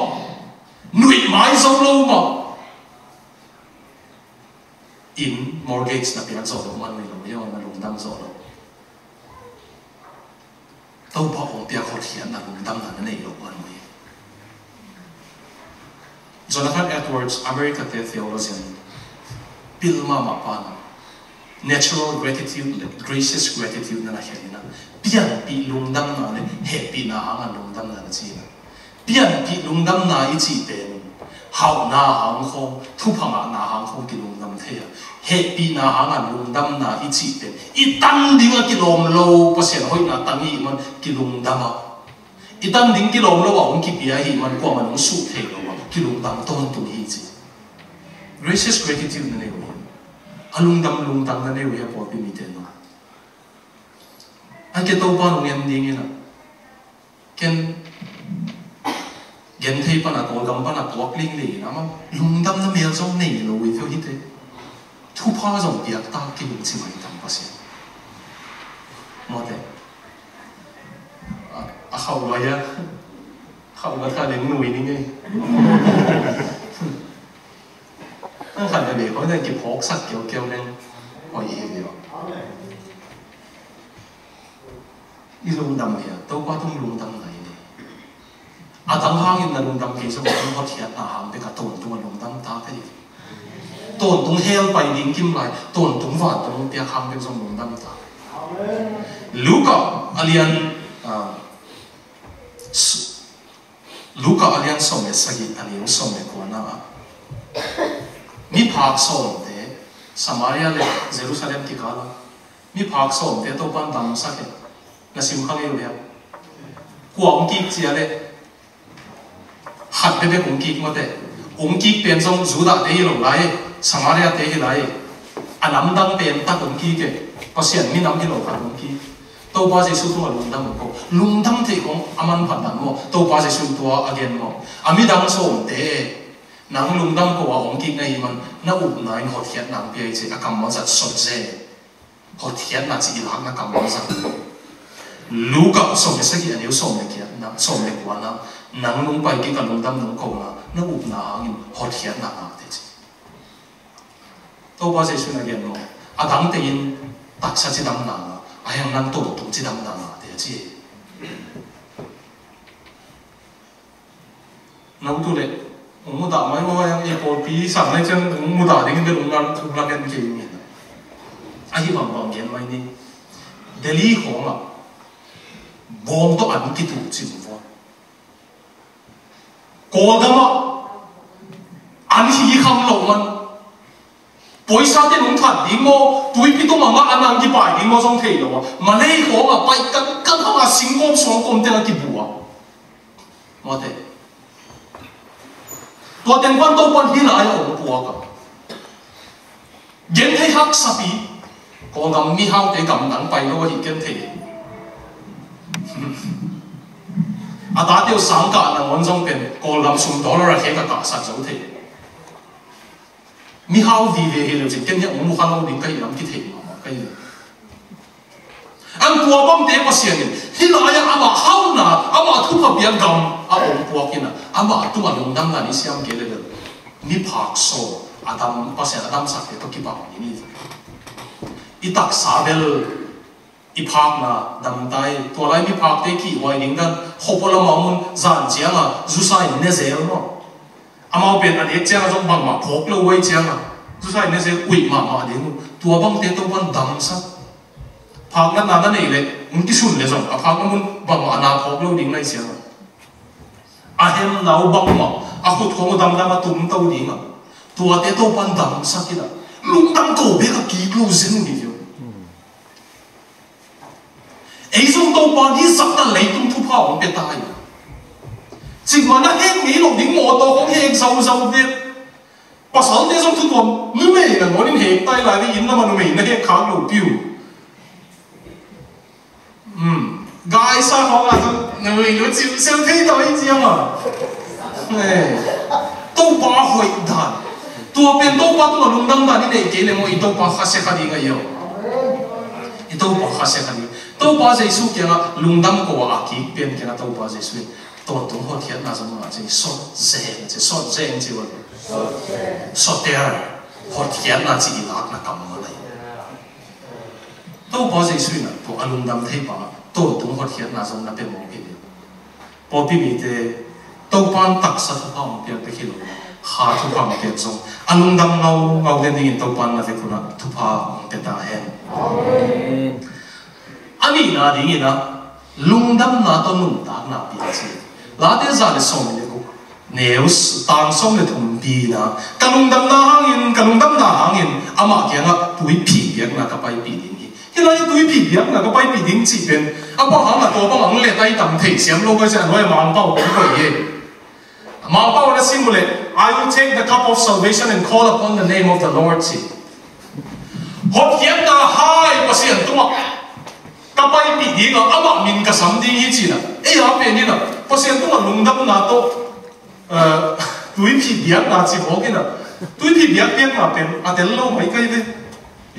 nuih mai zo lo mah. Inn mortgage na piak zawh loh man uh hi lo, ziaman na lungdam zawh loh. Topa hong piak hotkhiatna lungdamna na nei loh man uh hi. Jonathan Edwards, America te theologian pil mahmah pa na, natural gratitude le gracious gratitude na na khen hi na, pianpih lungdamna le hehpihna hanga lungdamna na ci hi na. Pianpih lungdamna i cih pen hauhna hang khawng, thupha ngahna hang khawng kilungdam thei a, hehpihna hanga lungdamna i cih pen i tan dinga kilawm lo Pasian hoihna tang i hih man kilungdam a, i tan ding kilawm lo a hong kipia i hih man kuamah in hong suh thei lo a kilungdam tawntung hi ci. Gracious gratitude na nei uh hi. A lungdam lungtang na nei uh hi a pawlpi mite na. A ke Topa nong en ding in a. Ken genthei pana, Kawlgam pana puak lingling in amah lungdamna mel zong nei lo uh hi ve uh hi te. Thupha zong piak ta, kilungsim a hi tam Pasian. Mawte. A, a khauh lua hia. Khauh lua tha leng nui ni ngei. Nang khat na bei khawng nang kiphawksak kiaukiau neng hoih hi ve uh. I lungdam hia, Topa tung lungdam ngai ni. A dang hangin na lungdam kei zong, a dang hotkhiatna hang bek a tawntung a lungdam ta ka hi. Tawntung hell pai ding kim lai, tawntung vantung piak hang bek zong lungdam ta. Luka a lian, ah, s-, Luka a lian sawm le sagih, a neu sawm le kuana ah, miphak sawmte, Samaria le Jerusalem kikal ah miphak sawmte Topan damsak hi. Na sim kha ngei uh hia? Kua hong kik cia le? Khat bekbek hong kik mawte. Hong kik pen zong Judah te hi lo lai, Samaria te hi lai. A namdang pen tak hong kik e. Pasian minam hi lo khat hong kik. Topa Jesu tungah lungdam ko. Lungdam theih kong a manphat dan maw? Topa Jesu in tua a gen maw? A midang sawmte, nang lungdam ko a hong kik na hi man, na upna in hotkhiat nang pia hi ci a kammal zat sot ze. Hotkhiatna ci i lakna kammal zat. Luka sawm le sagih a neu sawm le kiatna, sawm le kuana, nang nong pai kik a lungdam nong kona, na upna hangin hotkhiatna ngah te ci. Topa Jesu in a gen maw? A dangte in taksa cidamna ngah, a heng nang tawntung cidamna ngah te a ci. Nang tu le, ong Dah mai maw, ei pawlpi sang nai ciang hong mudah dingin bel hong lamen kei ing. Ahi bangbang gen mai ni. Delhi khawngah bawng tawh an kituh cin vua. Kawlgamah an hi kham loh man. Poisa ten hong that ding maw, tuipi tung a ngah an ang kipai ding maw zong thei lo a. Malay khawngah pai kan kan hangah singgawm suangkawm ten a kibuak. Mawte. Tua teng pan Topan hih lai-ah hong puak a. Genthei haksapi. Kawlgam mihaute gamdang pai lo ahi genthei. A tate uh sangkah nangawn zong pen Kawlgam sum dollar a khek a kahsak zo thei. Mihau vive hi lo cin ken hiah hong mukha lo ding ka hi lam kithei mahmah ka hi. An tua bangte Pasian in hih lai-ah amah hauna, amah thupha piak gam a hong puak in a, amah tungah lungdamna i siam kei leh bel miphak saw a dam, Pasian a damsakte tawh kibang ding hi. I taksa bel i phakna damtai. Tua lai miphakte kihhuai ding dan, khuapua lamah mun zan cianga zusa in ne zel maw. Amau pen a nek cianga zong bangmah phawk lo huai cianga zusa in ne zel uih mahmah ding uh. Tua bangte Topan damsak. Phaknatna na neih leh hong kisun leh zong a phakna mun bangmah a na phawk lo ding lai cianga a hemna uh bangmah a khut khawng uh damdam a tumto ding a, tuate Topan damsak in a, lungdam ko bek a kik lo zen uh hi uh. Ei zong Topa nih zakna leitung thupha hong pia ta hi. Cikmah na hek ngei loh ding mawtaw hong hek zauzau ve. Pasalte zong thutuam numei nangawn in hek ta hi lai ve, inn lamah numei na hek khak lo piu. Gaisa khawng ah zong numei nu cimsiam thei ta hi ciang a. Topa hoih dan. Tua pen Topa tungah lungdam dan i neih kei leh maw, i Topa khasia kha ding a hi aw. I Topa khasia kha ding. Topa Jesu kiangah lungdam ko a kik pen kiangah Topa Jesu in tawntung hotkhiatna zong a ci, sawt zeng ci, sawt zeng ci ua. Soter, hotkhiatna ci i lakna kam maw lai. Topa Jesu in a tua a lungdam thei pa tawntung hotkhiatna zong na pia mawk hi. Pawlpi mite Topa in taksa thupha hong piak bek hi lo, kha thupha hong piak zong a lungdam ngaungau den dingin Topa in na vek hunah thupha hong pia ta hen. A nihna dingin a lungdamna tawh nuntakna pia ci. Late za le sawm le guk neu s-, tang sawm le thum pi-in a, ka lungdamna hangin, ka lungdamna hangin amah kiangah tuiphih biakna ka paipih ding hi. Hih lai-ah tuiphih biakna ka paipih ding cih pen a bang hangah tua bang hong let ai tam thei siam lo ka ci a, nuai Mangpau kong koih hi. Mangpau na sim uh leh, "I will take the cup of salvation and call upon the name of the Lord," ci. Hotkhiatna hai Pasian tungah ka paipih ding a, amah min ka sam ding hi ci-in a, ei a pen in a Pasian tungah lungdamna tawh, eh, tuiphih biakna ci mawk in a, tuiphih biak biakna pen a tel lo mai kai ve.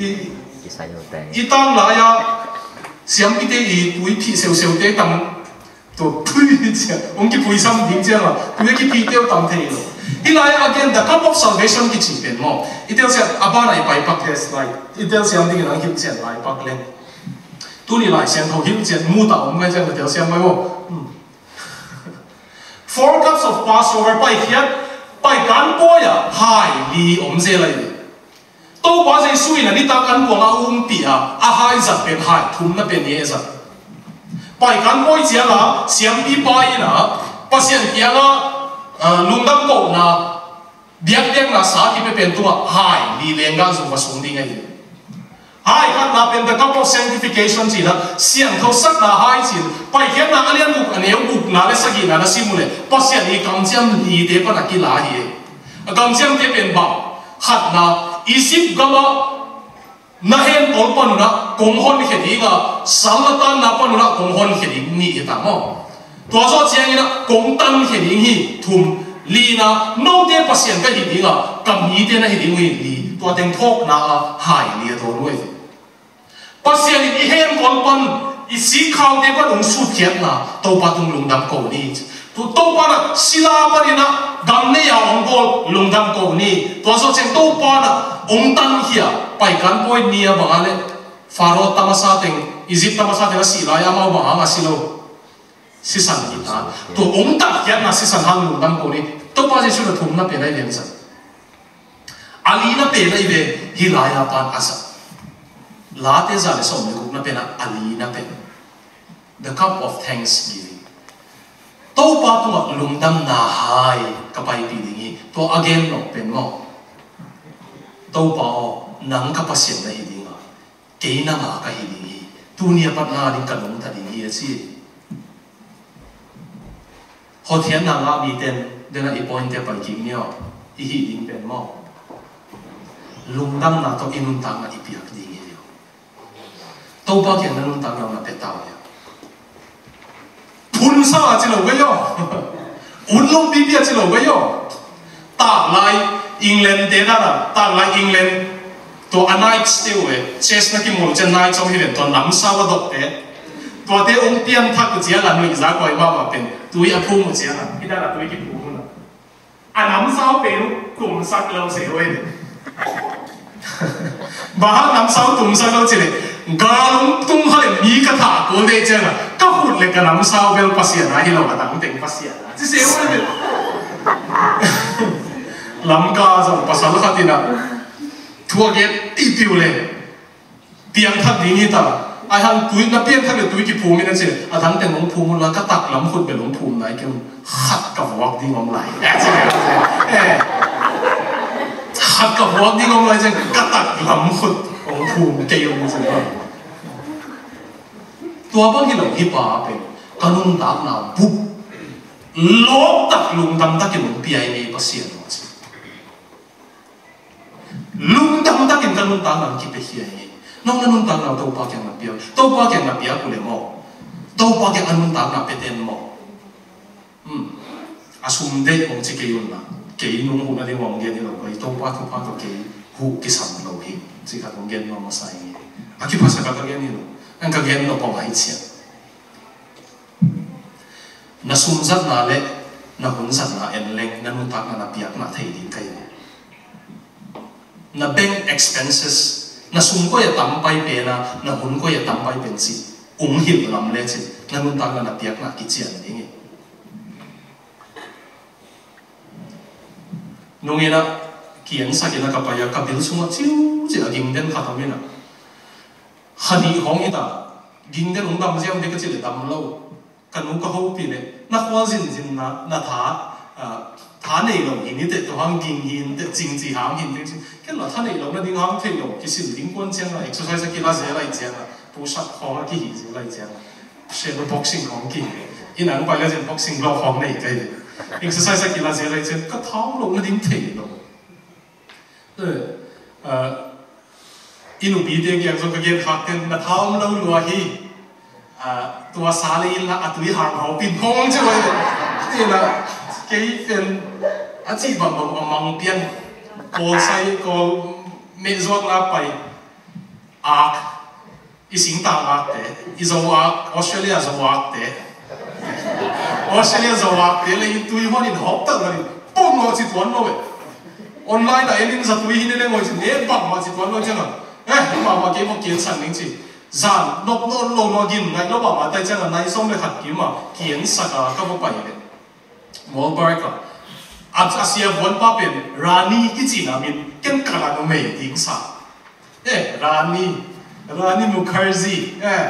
I, i tanglai-a siampite i tuiphih seuseute tam. Tua pui hi ciang, hong kipui sam ding ciang a, tui a kipite uh tam thei lo. Hih lai-ah again, the cup of salvation kici pen maw. I telsiam, a ban a i pai pak le slide. I telsiam dingin ang hilh cian lai pak le. Tuni Lai Siangtho hilh cian mu ta om ngai ciang ka telsiam mai maw. Hmm. Four cups of Passover, paikhiat, paikan pawi-ah hai li om zel lai. Topa Jesu in a nitak an kuang a umpih a, a hai zat pen hai thum na pen hi e zat. Paikan pawi ciang a, siampipa in a, Pasian kiangah, ah, lungdam kohna, biakpiakna sa kipia pen tungah hai li lenggang zong va sung ding ahi. Hai khatna pen the cup of sanctification ci-in a, siangthosakna hai ci-in, Paikhiatna a lian guk a neu gukna le sagihna na sim uh leh, Pasian i kamciam lite pan a kila hi e. A kamciamte pen bang, khatna, Egypt gamah na henpawl panun ah kong honkhia ding a, sal na tanna panun ah kong honkhia ding, nih hi ta maw. Tua zawh ciangin ah kong tankhia ding hi, thum. Lina, note Pasian ka hi ding a, ka mite na hi ding uh hi, li. Tua teng thawkna a hai li a dawn uh hi. Pasian in i henpawl pan, i sikkhaute pan hong sutkhiatna, Topa tung lungdam ko ni. Tu Topa na sila panin a gam nei a hong bawl lungdam ko ni. Tua zawh ciang Topa na hong tankhia, Paikan pawi ni a bang a le Faro tamasa teng, Egypt tamasa teng a sih lai-a amau bang hang a si lo. Sisan hi ta. Tu hong tankhia na sisan hang lungdam ko ni. Topa Jesu na thumna pen ahi ve, a lina pen ahi ve, hih lai-a pan a za. Late za le sawm le gukna pen a lina pen. The cup of thanksgiving. Topa tungah lungdamna hai ka paipih ding hi. Tua a gen lo pen maw, Topa aw, nang ka Pasian na hi ding a, kei nang a ka hi ding hi. Tuni a pat na ding ka nungta ding hi, a ci. Hotkhiatna ngah miten den a i point te pai kik ni aw. I hih ding pen maw, lungdamna tawh i nuntakna i piak ding hi. Topa kiang na nuntakna na pia ta uh hia? Phunsa a ci lo ka hi aw. Ut lo pipi a ci lo ka hi aw. Taklai England te na na, taklai England tua a Knights te uh e, chess na kimawl ciang Knights om hi ven, tua namsau a dok te. Tuate ong pianthak uh ciang a nuihza koi mahmah pen tui a phum uh ciang a, hih dan a tui kiphum uh na. A namsau pen uh tumsak lo se uh e. Bang hang namsau tumsak lo ci le, gal ong tung kha le mi ka thah kul dei ciang a, ka khut le ka namsau bel Pasian a hi lo, a dang teng Pasian a ci se uh e. Lamka zong pasal khat in a thu a gen tipiu le, piangthak ding hi ta. Ai hang tui na piangthak le tui kiphum in a ci, a dang teng ong phum un la, ka taklam khut bel ong phum nai kei un, khat ka vuak ding om lai. Eh, khat ka vuak ding om lai ciang ka taklam khut ong phum kei un ci. Tua bang hi lo, hih pa pen ka nuntakna bup lawp tak lungdam takin ong pia i ngei Pasian aw ci. Lungdam takin ka nuntakna kipia hi. Nong na nuntakna Topa kiang na pia, Topa kiang na pia kul e maw. Topa kiang a nuntakna pia ten maw. Hmm. A sum deih ong ci kei un la, kei nung huh nading ong gen hi lo, kei Topa thupha tawh kei huh kisam lo hi, ci khat ong gen nuam masa hi. A kiphasak a ka gen hi lo, an ka gen lo pawh a hi ciang. Na sum zatna le na hun zatna en leng na nuntakna na piakna thei ding ka hi. Na bank expenses, na sum koi a tam pai pen a, na hun koi a tam pai pen ci ong hilh lam le cin, na nuntakna na piakna kician ding hi. Nung in a, kiansak in a ka pai a, ka bil sungah ciuciu a ging den khat om in a, kha nih khawng hi ta, ging den ong dam ziau ding ka ci le dam lo. Ka nu ka hopih le, na khual zinzin na, na tha, ah, tha nei lo hi ni teh, tua hang ging hi ni teh, cing ci hang hi ni teh, cing. Ken la tha nei lo nading hang thei lo, kisil ding kuan ciang a, exercise a kila zel lai ciang a, push up khawng a kihi zel lai ciang a, shadow boxing khawng kihi. Inn ah pai le cin boxing glove khawng nei kei le. Exercise a kila zel lai ciang, ka tha om lo nading thei lo. Eh, ah, i nupite kiang zong ka gen khak ten, na tha om lo lua hi. Ah, tua sa le in la a tui hang hau pin khong ci vai. Ti la kei pen a ci bang bang a mang pian. Kawl sai, kawl meh zuak na pai. Ak. I singtang akte, i Zo ak, Australia Zo akte. Australia Zo akte le in tui huan in hawk tak lo in, pom lo ci tuan lo e. Online ah en in za tui hi ni le ngoi ci, ne bang mah ci tuan lo ciang a. Eh, mah mah kei mah kian san ning ci. Zan, nop lo lo lo gin, ngai lo mah mah tai ciang a, nai sawm le khat kim a, kian sak a, ka va pai le. Wahlberg a, a, a sia vuanpa pen Rani kici na min, ken ka la numei ding sa. Eh, Rani, Rani Mukherjee, eh,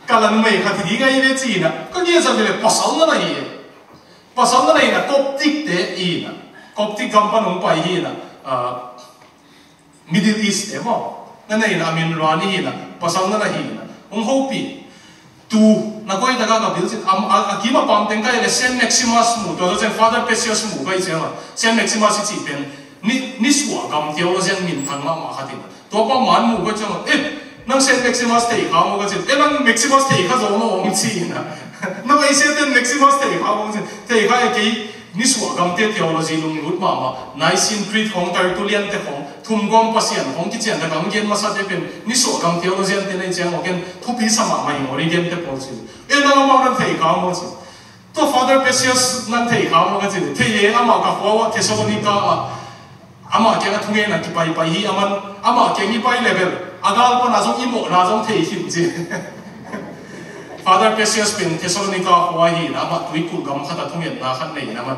ka la numei khat hi ding ahi ve ci na, ka ngiat zat ve le pasal na na hi. Pasal na na hi na, Coptic te hi na, Coptic gam pan hong pai hi na, ah, Middle East te maw. Na na hi na, a min Rani hi na, pasal na na hi na. Hong hopih. Tu, na koi taka ka bil cin, am, a, a kim a pam teng ka hi le Saint Maximus mu, tua tua ciang Father Pacios mu ka hi ciang a. Saint Maximus i cih pen, ni, nisuah gam theologian minthang mahmah khat hi na. Tua pa man mu ka ciang a, eh, nang Saint Maximus thei kha maw ka cin. Eh, nang Maximus thei kha zo maw hong ci na. Nang ei Saint Maximus thei kha maw ka cin. Thei kha e kei, nisuah gamte theology lunglut mahmah, Nicene Creed khawng, Tertullian te khawng, thumgawm Pasian khawng kician tak a hong gen masate pen, nisuah gam theologian te na hi ciang aw ken thupi sa mahmah ing, Origen te pawl ci. E, nang amau nang thei kha maw ci. Tua Father Pacios nang thei kha maw ka ci. Thei e, amah ka khua uh a Thessalonica ah, amah kiang a thungen a kipaipai hi, aman, amah kiang i pai level, a gal pan a zong i mawhna zong thei hi ci. Father Pacios pen Thessalonica khua hi na, amah tuikulh gam khat a thungetna khat nei na man.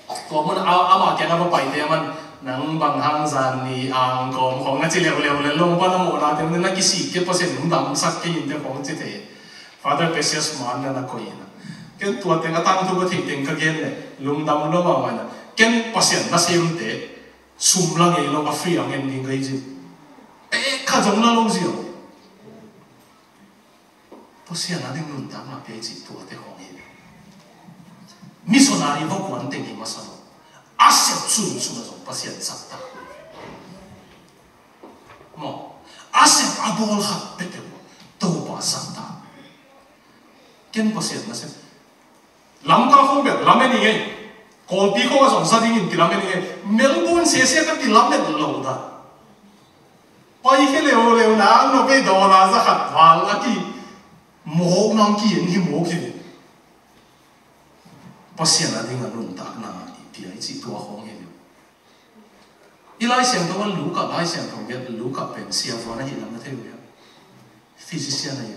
Tua mun a, amah kiang a va paite a man, nang bang hang zan ni ang kawm khawng na ci leuleu le, lawngpan a mawhnate na kisik kei, Pasian in hong damsak kei in te khawng ci thei. Father Cassius man na na koih in a. Ken tua teng a tangthu ka theih teng ka gen le, lungdam lua mahmah in a. Ken Pasian nasemte sum la ngei lo a free a ngen ding ka hi ci. Pek khat zong la lo ziau. Pasian a ding nuntakna pia i cih tuate khawng hi. Missionary va kuan teng hi masa lo. A sep sunsun a zong Pasian saktak. Maw, a sep a bawl khat peuhpeuh Topa saktak. Ken Pasian nasem. Lamka khong bek lamen i ngei. Kawlpi khong a zong za dingin kilamen i ngei. Melbourne sese ka kilamen lo dan. Pai khe leuleu na ang no pei dollar za khat val a ki mawk nang ki en hi mawk hi. Pasian a ding a nuntakna i pia i cih tua khong hi. I Lai Siangtho a Luka, Lai Siangtho gelh Luka pen siavuan ahih lam na thei uh hia? Physician ahi.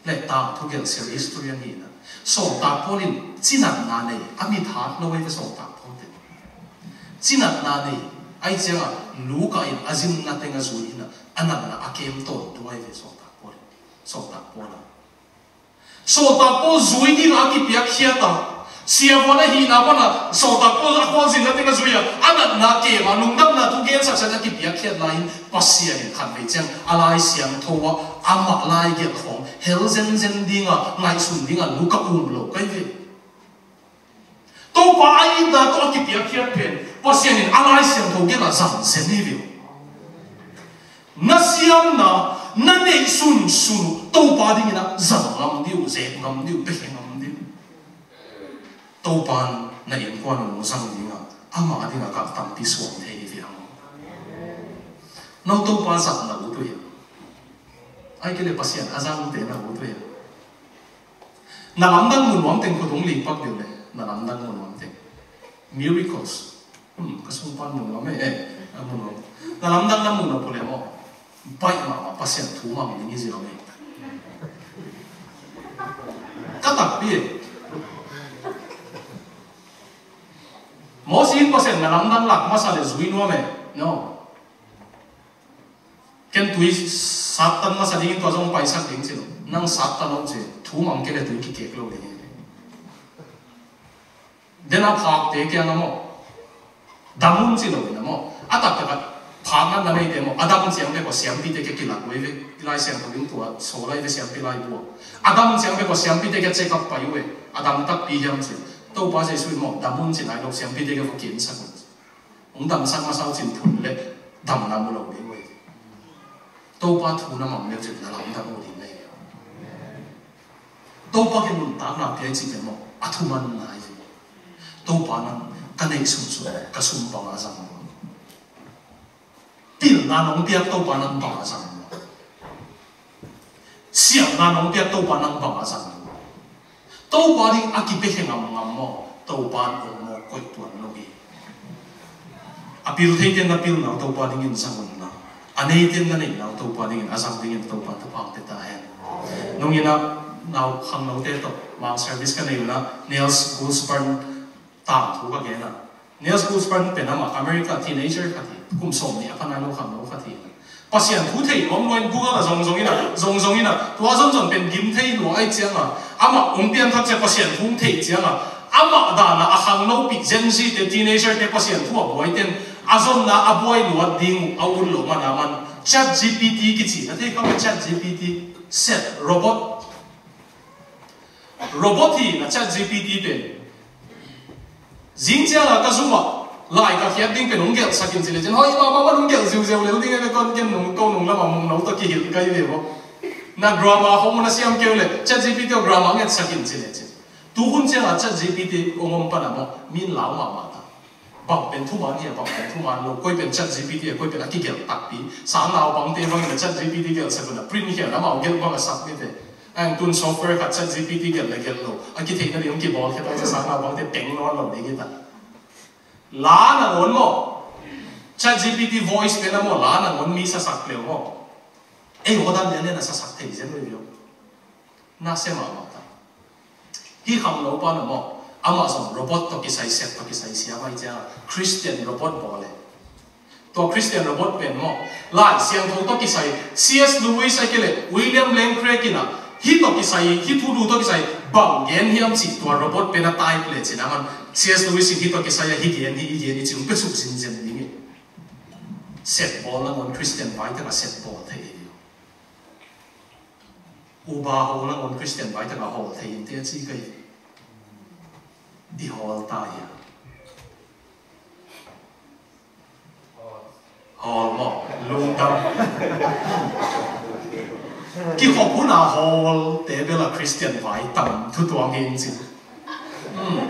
Le tangthu gelh sia, historian hi na. Sawltak Paul in cinatna nei, a mit hat lo ahi ve Sawltak Paul te. Cinatna nei, ahi ciangah Luka in a zinna teng a zui hi na, a natna a kem tawntung ahi ve Sawltak Paul in. Sawltak Paul a. Sawltak Paul zui ding a kipiakkhiat a, siavuan ahihna pan a Sawltak Paul a khualzinna teng a zui a, a natna kem a, lungdamna thu gensaksak a kipiakkhiat lai in Pasian in khatvei ciang a Lai Siangtho ah amah lai gelh khawng hel zenzen ding a, ngaihsun ding a Luka um lo kai ve. Topa a itna tawh a kipiakkhiat pen Pasian in a Lai Siangtho gelh a zang zen hi ve uh. Na siamna, na neih sunsun uh Topa dingin a zang ngam ding uh, zek ngam ding uh, pehkhe ngam ding uh. Topa na innkuan uh nong zang ding a, ama ding a kah tampi suang thei hi ve hang. No Topa zang na ut uh hia? Ai kei le Pasian a zangte na ut uh hia? Na lamdang mu nuam teng khutung lipak deuh le, na lamdang mu nuam teng. Miracles. Hmm, ka sung pan mu nuam e, eh, a mu nuam. Na lamdang na mu nuam pule maw. Baih mahmah Pasian thu mang ding hi ziau e. Ka takpi e. Mosi in Pasian na lamdang lak masa le zui nuam e. No. Ken tui sattan masa dingin tua zong paisak ding ci lo. Nang sattan om ci, thu mang kei le tui kikek lo ding hi. Den a phakte kiang a maw. Dam un ci lo in a maw. A taktak a phakna na neite maw. A dam ciang bek a siampite kia kilak uh ei ve. I Lai Siangtho in tua sawl ei ve siampi laibu a. A dam ciang bek a siampite kia check up pai uh ei. A dam takpi hiam ci. Topa Jesu in maw. Dam un ci nai lo siampite kia va kinsak un ci. Hong damsak masa uh cin phun le damna mu lo ding uh hi. Topa thu na mang leu cin na lamdang uh ding na hi. Topa kiang nuntakna pia i cih pen maw a thumanna hi. Topa nang ka neih sunsun ka sum bang a zang maw. Pilna nong piak Topa nang bang a zang maw. Siamna nong piak Topa nang bang a zang. Topa ding a kipia khe ngamngam maw? Topa in ong mawk koih tuan lo hi. A pil theite na pilna uh Topa dingin zang un la, a neite na neihna uh Topa dingin a zang dingin Topa in thupha pia ta hen. Nungin a nau khangnote tawh mang service ka nei un a Niels Goosburn tangthu ka gen a. Niels Goosburn pen amah America teenager khat hi, kum sawm nih a pha nai lo khangno khat hi. Pasian thu thei nuam nuam in Google a zong zong in a, zong zong in a, tua zong zong pen gim thei lua ai ciang a, amah hong pianthak ciang Pasian thu hong thei ciang a, amah dan a a khangno pih Gen Z te, teenager te Pasian thu a buai ten, a zonna a buai luat ding uh a ut lo man a man. Chat G P T kici, na thei kha Chat G P T, set robot. Robot hi na Chat G P T pen. Zing ciang a ka zum ah, lai ka khiat ding pen hong gelhsak in ci le cin. Hoi, mama man hong gelh ziuziau leu ding e, kon ken nung, ko nung lam a mung no tawh kihilh kai ve maw. Na grammar hong na siam keu le, Chat G P T aw grammar ngetsak in ci le cin. Tu hun ciang a Chat G P T hong om pan a maw, min lau mahmah ta. Bang pen thuman hi a, bang pen thuman lo, koi pen Chat G P T a, koi pen a kigelh takpi. Sang naupangte bangin a Chat G P T gelhsak un a print hi a, amau gelh bang a sak mite. Ang tun software khat Chat G P T gelh le gelh lo, a kitheihna ding hong kibawl khia tak ciang sang naupangte peng nawn lo ding hi ta. La nangawn maw. Chat G P T voice pen a maw, la nangawn mi sasak leu maw. Ei, aw dan lian lian a sasak thei zen lo hi lo. Na sia mahmah ta. Hih khangno pa na maw. Amah zong robot tawh kisai, set tawh kisai siam ahih ciangin Christian robot bawl e. Tua Christian robot pen maw, Lai Siangtho tawh kisai, C S Lewis ahih kei leh William Lane Craig in ah hih tawh kisai, hih thulu tawh kisai bang gen hiam cih tua robot pen a type le cin a man, C S Lewis in hih tawh kisai a hih gen hi, hih gen hi ci hong pia suk zinzen ding hi. Set bawl nangawn Christian vai tak a set bawl thei hi. Uber hawl nangawn Christian vai tak a hawl thei in te a ci kei. I hawl ta hia? Hawl maw? Lungdam. Kikhop hun a hawl te bel a Christian vai tam thu tuang hi in cin. Hmm.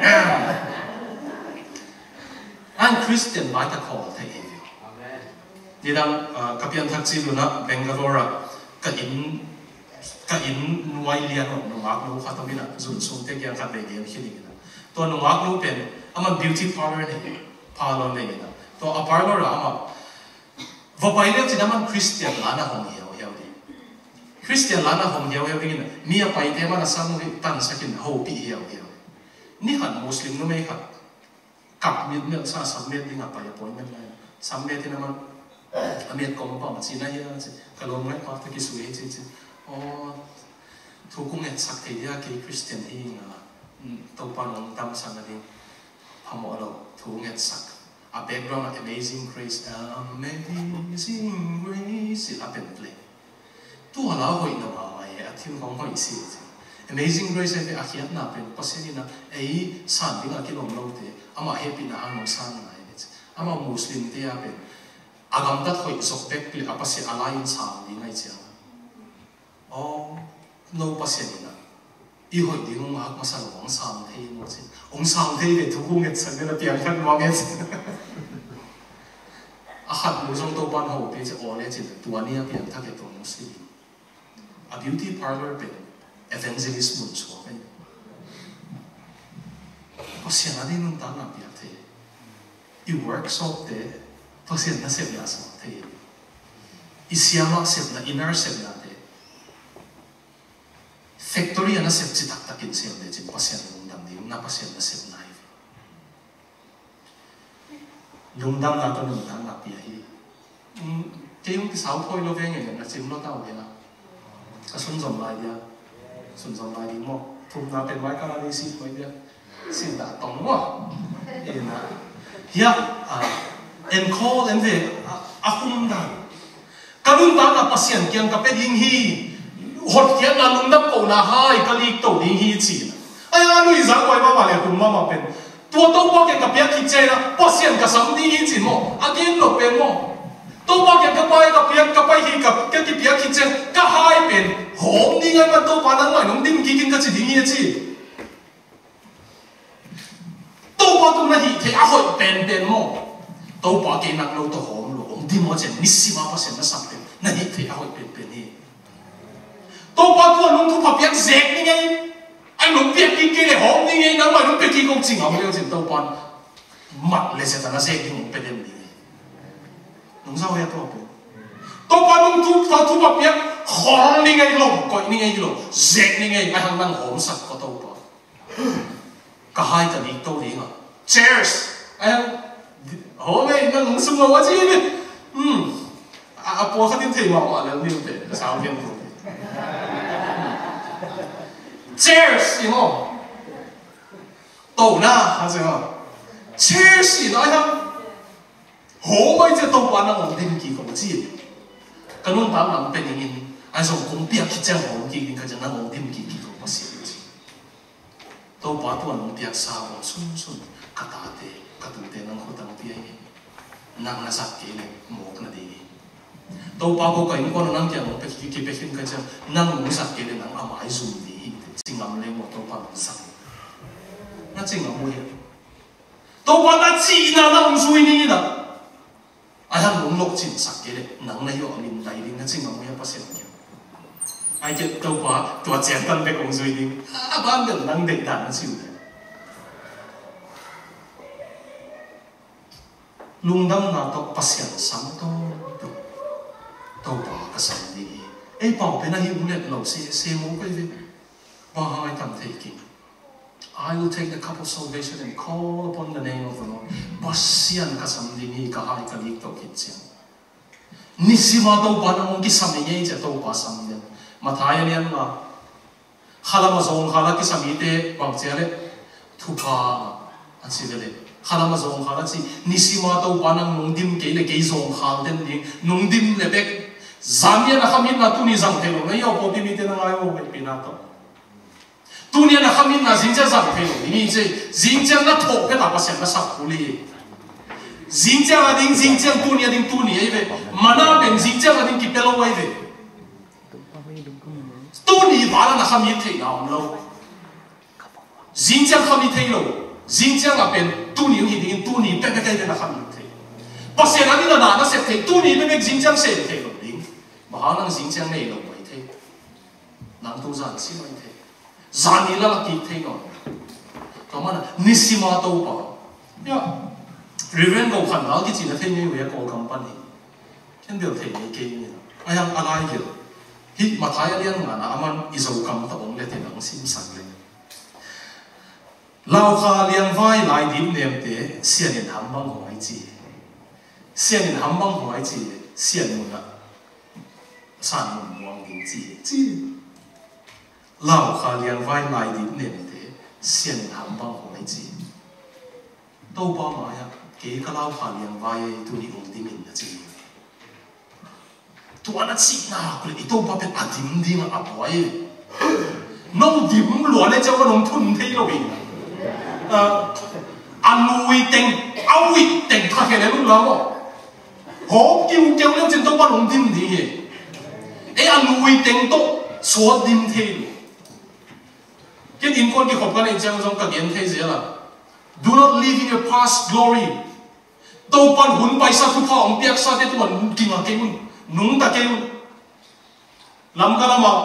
An Christian vai tak hawl thei hi. Amen. Nidang, ah, ka pianthak ci lun ah Bangalore ah ka inn, ka inn nuai lian ah nungak nu khat om in ah, zun sung te kiang khat vei gen khin ing in ah. Tua nungak nu pen aman beauty parlor nei, parlor nei in ah. Tua a parlor ah amah va pai leu cin aman Christian la na hong hiauhiau ding. Christian la na hong hiauhiau ding in ah, mi a paite aman a sang uh hi tansak in hopih hiauhiau. Ni khat Muslim numei khat kap mit melh sa, sam met ding a pai appointment lai. Sam met in aman, a met kong bang ci na hia ci, ka lawm ngaih pa ta kisui hi ci ci. Aw, thu kong etsak thei dia, kei Christian hi ing a, mm, Topa nong damsak nading phamawh lo, thu kong etsak. A background ah Amazing Grace, Amazing Grace, ci a pen play. Tua la hoih na mahmah e, a thil hong hoih si e ci. Amazing Grace a ve a khiatna pen Pasian in a ei san ding a kilawm lote amah hehpihna hang hong san ngai e ci. Amah Muslim te a pen a gamtat hoih zok bek le a Pasian a lai in sang ding ahih ciang. Aw, no Pasian in a i hoih ding hong ngak masa lo, hong sang thei maw ci. Hong sang thei ve, thu kong etsak ve, na piang khat nuam e ci. A khat nu zong Topa'n hopih ci, aw le ci, tua ni a piangthak e tua Muslim. A beauty parlor pen evangelist mun suak e. Pasian a ding nuntakna piak thei. I workshop te Pasian nasepna suak thei. I siama sepna, i nurse sepna te factory a nasep ci taktakin sem le cin Pasian lungdam ding, na Pasian nasepna hi. Lungdamna tawh nuntakna pia hi. Mm, kei hong kisau phawi lo ve ngei na cim lo tau hi a. Ka sunzom lai dia. Sunzom lai ding maw. Thumna pen mai ka la ding si phawi dia. Sin dah tong maw. Ina. Hia, ah, en call en ve, ah, a hum dah. Ka nuntakna Pasian kiang ka pia ding hi. Hotkhiatna, lungdam kohna hai ka lik to ding hi ci. Ai a nui zak huai mahmah le hum mahmah pen. Tua Topa kiang ka piak khit ciang a Pasian ka sam ding hi ci maw. A gen lo pen maw. Topa kiang ka pai, ka piak, ka pai hi, ka, ka kipiak khit ciang ka hai pen hawm ding ai man Topa nang mai nong dim kik in ka ci ding hi a ci. Topa tung na hih theih a hoih penpen maw? Topa kei nak lo tawh hawm lo, hong dim aw cian, nisim a Pasian na sam pen na hih theih a hoih penpen hi. Topa tua nong thupha piak zek ni ngei, ai nong piak kik kei le hawm ni ngei, nangmah nong pia kik kong ci ngam leu cin Topa mat le zet a na zek ding hong pia dem ni ngei. Nong zau hia tua pen? Topa nong thupha, thupha piak khol ni ngei lo, koih ni ngei lo, zek ni ngei, ai hang nang hawmsak ko Topa. Ka hai ka nik to ding a. Cheers! Ai, ho mei, nang sung a wa chi ni. Hmm. A, a pua khatin thei ma wa le ni te. Sao gen ko. Cheers, you know. To na, ha se ma. Cheers, you know, ai ha. Hawm ai cia Topa nang hong dim kik ko ci. Ka nuntak nang pe dingin ai zong kong piak khit ciang hawm kik ding ka cia nang hong dim kik kik ko Pasian ci. Topa tua nong piaksa hong sunsun ka tate ka tute nang khutang pia hi. Nang na zat kei le mawk na ding hi. Topa ko ka innkuan nang kiang hong pe kik kik pe khin ka ciang nang nong zat kei le nang a mai zum ding hi. Ci ngam le maw Topa nong zat. Na ci ngam uh hi. Topa na cihna na hong zui ni na. Ai hang hong lok cinsak kei le nang na hi awh a min dai ding na ci ngam uh hi a Pasian kiang. Ai kei Topa tua cian tan bek hong zui ding. A ban bel nang deih dan na ci uh hi. Lungdamna tawh Pasian sam tawh tawh Topa ka sam ding hi. Ei pau pen ahi uh let lo se se maw kei ve. Bang hang ai tam thei kei. I will take the cup of salvation and call upon the name of the Lord. Pasian ka sam ding hi, ka hai ka lik to khit ciang. Nisima Topa nang hong kisam hi ngei cia Topa sam ding. Matthai a lian nga. Khalama zawngkhala kisam hite bang cia le thupha a ci vele. Khalama zawngkhala ci, nisima Topa nang nung dim kei le kei zawngkhal den ding. Nung dim le bek. Zan nia na khamitna tuni zang thei lo na hi aw, pawlpi mite na ngai aw, hei pina tawh. Tuni a na khamitna zingciang zang thei lo ding hi ci. Zingciang na thawh phet a Pasian na sak kul hi. Zingciang a ding, zingciang tuni a ding tuni ahi ve. Mana pen zingciang a ding kipia lo ahi ve. Tuni val a na khamit theihna om lo. Zingciang khamit thei lo. Zingciang a pen tuni hi dingin tuni pekpek ahi ve na khamit thei. Pasian a ding a na na sep thei. Tuni pekpek zingciang sem thei lo ding. Bang hang nang zingciang nei lo mai thei. Nang tu zan si mai thei. Zan ni la la kik thei nawn. Tua mana nisima Topa. Ya. Reverend Go Khan Dal kici na thei ngei ve a Kawlgam pan hi. Ken bel thei ngei kei ni. A yang a lai gil. Hi Matthai a lian nga na a man i Zokam ta ong le te nang simsak le. Laukha liangvai lai dip nemte sian in ham bang huai ci. Sian in ham bang huai ci. Sian mun ah san mun muang ding ci ci. Laukha liangvai lai dip nemte sian in ham bang huai ci. Topa mai-ah kei ka laukha liangvai ei, tuni hong dim in a ci. Tua na cihna kule i Topa pen a dim ding a buai. Nong dim lua le ciang nong thun thei lo hi. A lui teng a uih teng tha khe le lung la maw. Hong kiu keu le cin Topa nong dim ding hi. E a lui teng tawh suat dim thei lo. Ken innkuan kikhop ka neih ciang zong ka gen thei zel a. Do not live in your past glory. Topan hun paisa thupha hong piaksate tungah kinga kei un, nungta kei un. Lamka lamah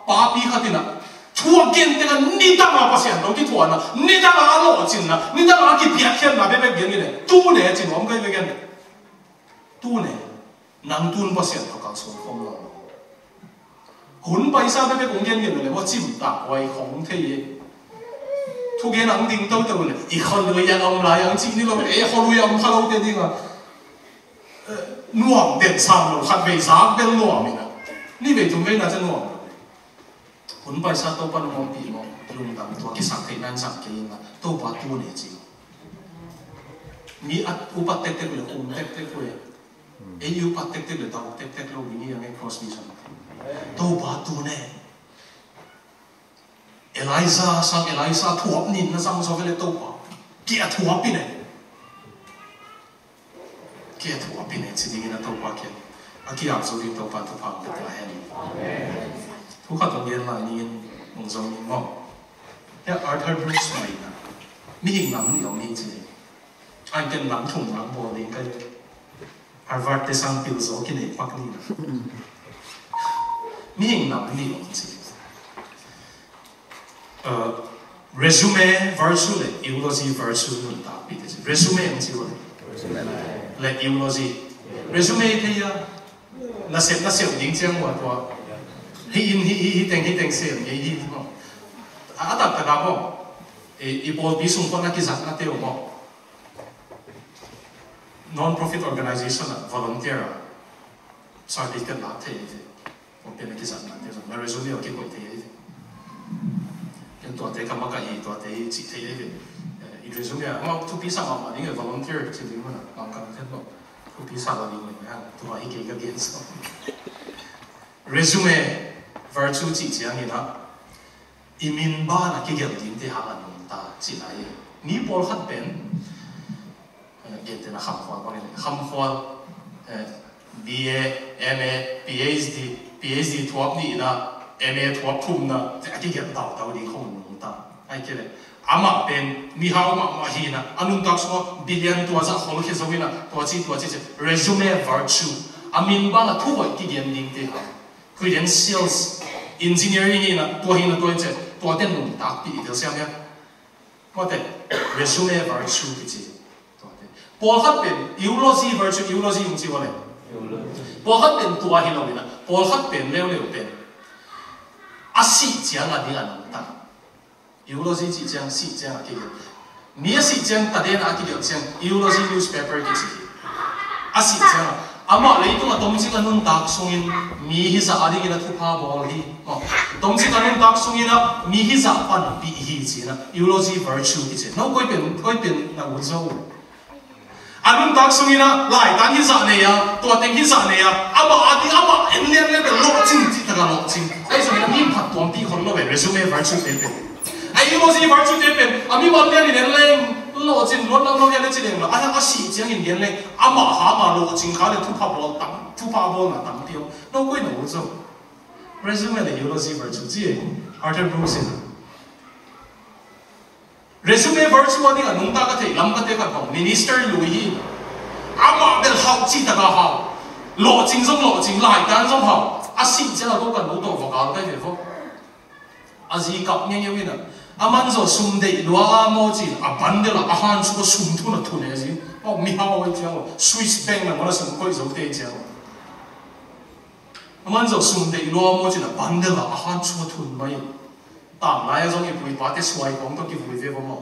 papi khat in ah thu a gen tengah nidangah Pasian tawh kithuahna, nidangah a lawhcinna, nidangah a kipiakkhiatna bekbek gen hi leh tu ne ci nuam kei ve gen. Tu ne. Nang tun Pasian tawh kalsuan khawm lo. Hun paisa bekbek hong gen gen le maw, cimtak huai khong thei hi. Thugen ang ding toto le i khaw lui ang om lai ang cih ni lo, e khaw lui ang kha lo te ding a. Eh, nuam den sam lo, khat vei zak bel nuam in a. Ni vei thum vei na ca nuam lo. Hun paisa Topa nong ompih maw, lungdam, tua kisak theih nan zang kei in a, Topa tu ne ci. Mi a upat tektek le, um tektek le. Ei upat tektek le, dau tektek lo ding hi a, ngei Crosby sang. Topa tu ne. Elijah sang, Elijah thuap nin na sang zo ve le Topa. Ki a thuap i ne. Ki a thuap i ne, ci dingin a Topa kiang a kiang zo ding Topa thupha hong pia ta hen. Thu khat hong gen lai ning in hong zo ning maw. Hia Arthur Brooks mai na. Mihing nam nih om hi ci. Ai ken nam thum nam bawl ding kai. Harvard te sang pil zo kinei pak ni na. Mihing nam nih om ci. Uh, resume virtue le eulogy virtue nuntakpih te ci. Resume ang ci ua le. Le eulogy. Resume thei a. Na sep, na sep ding ciang ua tua. Hi in, hi, hi, hi teng, hi teng sem, hi, hi, hi, maw. A, a taktak a maw. I, i pawlpi sung pawn a kizatna te uh maw. Non-profit organization ah volunteer ah certificate lak thei hi. Pawlpi na kizatna te zong na resume ah kikoih thei hi. Ken tuate ka makaih hi, tuate hi cih thei hi. Eh, i resume ah amau thupi sa mahmah ding, eh, volunteer cih ding mana, Lamka khat maw. Thupi sa lo ding mana, tua hi kei ka gen sa. Resume virtue cih ciangin ah, i min ban a kigelh dingte hang a nungta cihna hi. Mi pawlkhat pen, eh, gente na khamkhual bangin, khamkhual, eh, B A, M A, P H D, P H D thuap nihna, M A thuap thumna, a kigelh tautau ding khong nungta. Ai kei le, amah pen mihau mahmah hi na, a nuntak sungah billion tua zah khol khia zo hi na, tua ci, tua ci ci, resume virtue. A min bang a thu hoih kigen dingte hang. Credentials, engineering hi na, tua hi na, tua hi ci, tuate nuntakpih i tel siam hia. Tuate, resume virtue kici. Tuate. Pawlkhat pen, eulogy virtue, eulogy hong ci ua le. Pawlkhat pen tua hi lo hi na, pawlkhat pen leuleu pen. A sih ciang a ding a nungta. Eulogy cih ciang sih ciang a kigelh. Mi a sih ciang taden a kigelh ciang eulogy newspaper kici hi. A sih ciang a, amah leitung a tomcik a nuntak sungin mi hizah a dingin a thupha bawl hi. Maw, tomcik a nuntak sungin a mi hizah panpih hi ci-in a eulogy virtue kici. No koi pen, koi pen na ut zo? A nuntak sungin a laitan hizah nei a, tua teng hizah nei a, amah a ding amah en lian lian pen lawhcing cih tak a lawhcing. Ahi zongin a mi phat tuampih khol lo ve, resume virtue te pen. A eulogy virtue te pen a mi man lian in en leng lawhcing luat lam lo lian le ci leng lo, a hiang a sih ciangin lian leng amah hang a lawhcing kha le thupha bawl tam, thupha bawlna tampi om. No koi na ut zo? Resume le eulogy virtue ci e, Arthur Brooks in. Resume virtue a ding a nungta ka theih lam ka te khat bang minister lui hi. Amah bel hauh cih tak a hauh. Lawhcing zong lawhcing, laitan zong hauh. A sih ciang a ko kan lo tawh va kal kai ve vo. A zi kap ngeungeu in a, a man zaw sum deih lua a maw ci-in a bandel a, a han suk a sum thun a thun e a zi. Aw, mihau a i ciang aw, Swiss bank na maw na sum koih zo te i ciang aw. A man zaw sum deih lua a maw ci-in a bandel a, a han suk a thun mai. Tang lai a zong i pu i pate suai kong tawh kivui ve vo maw.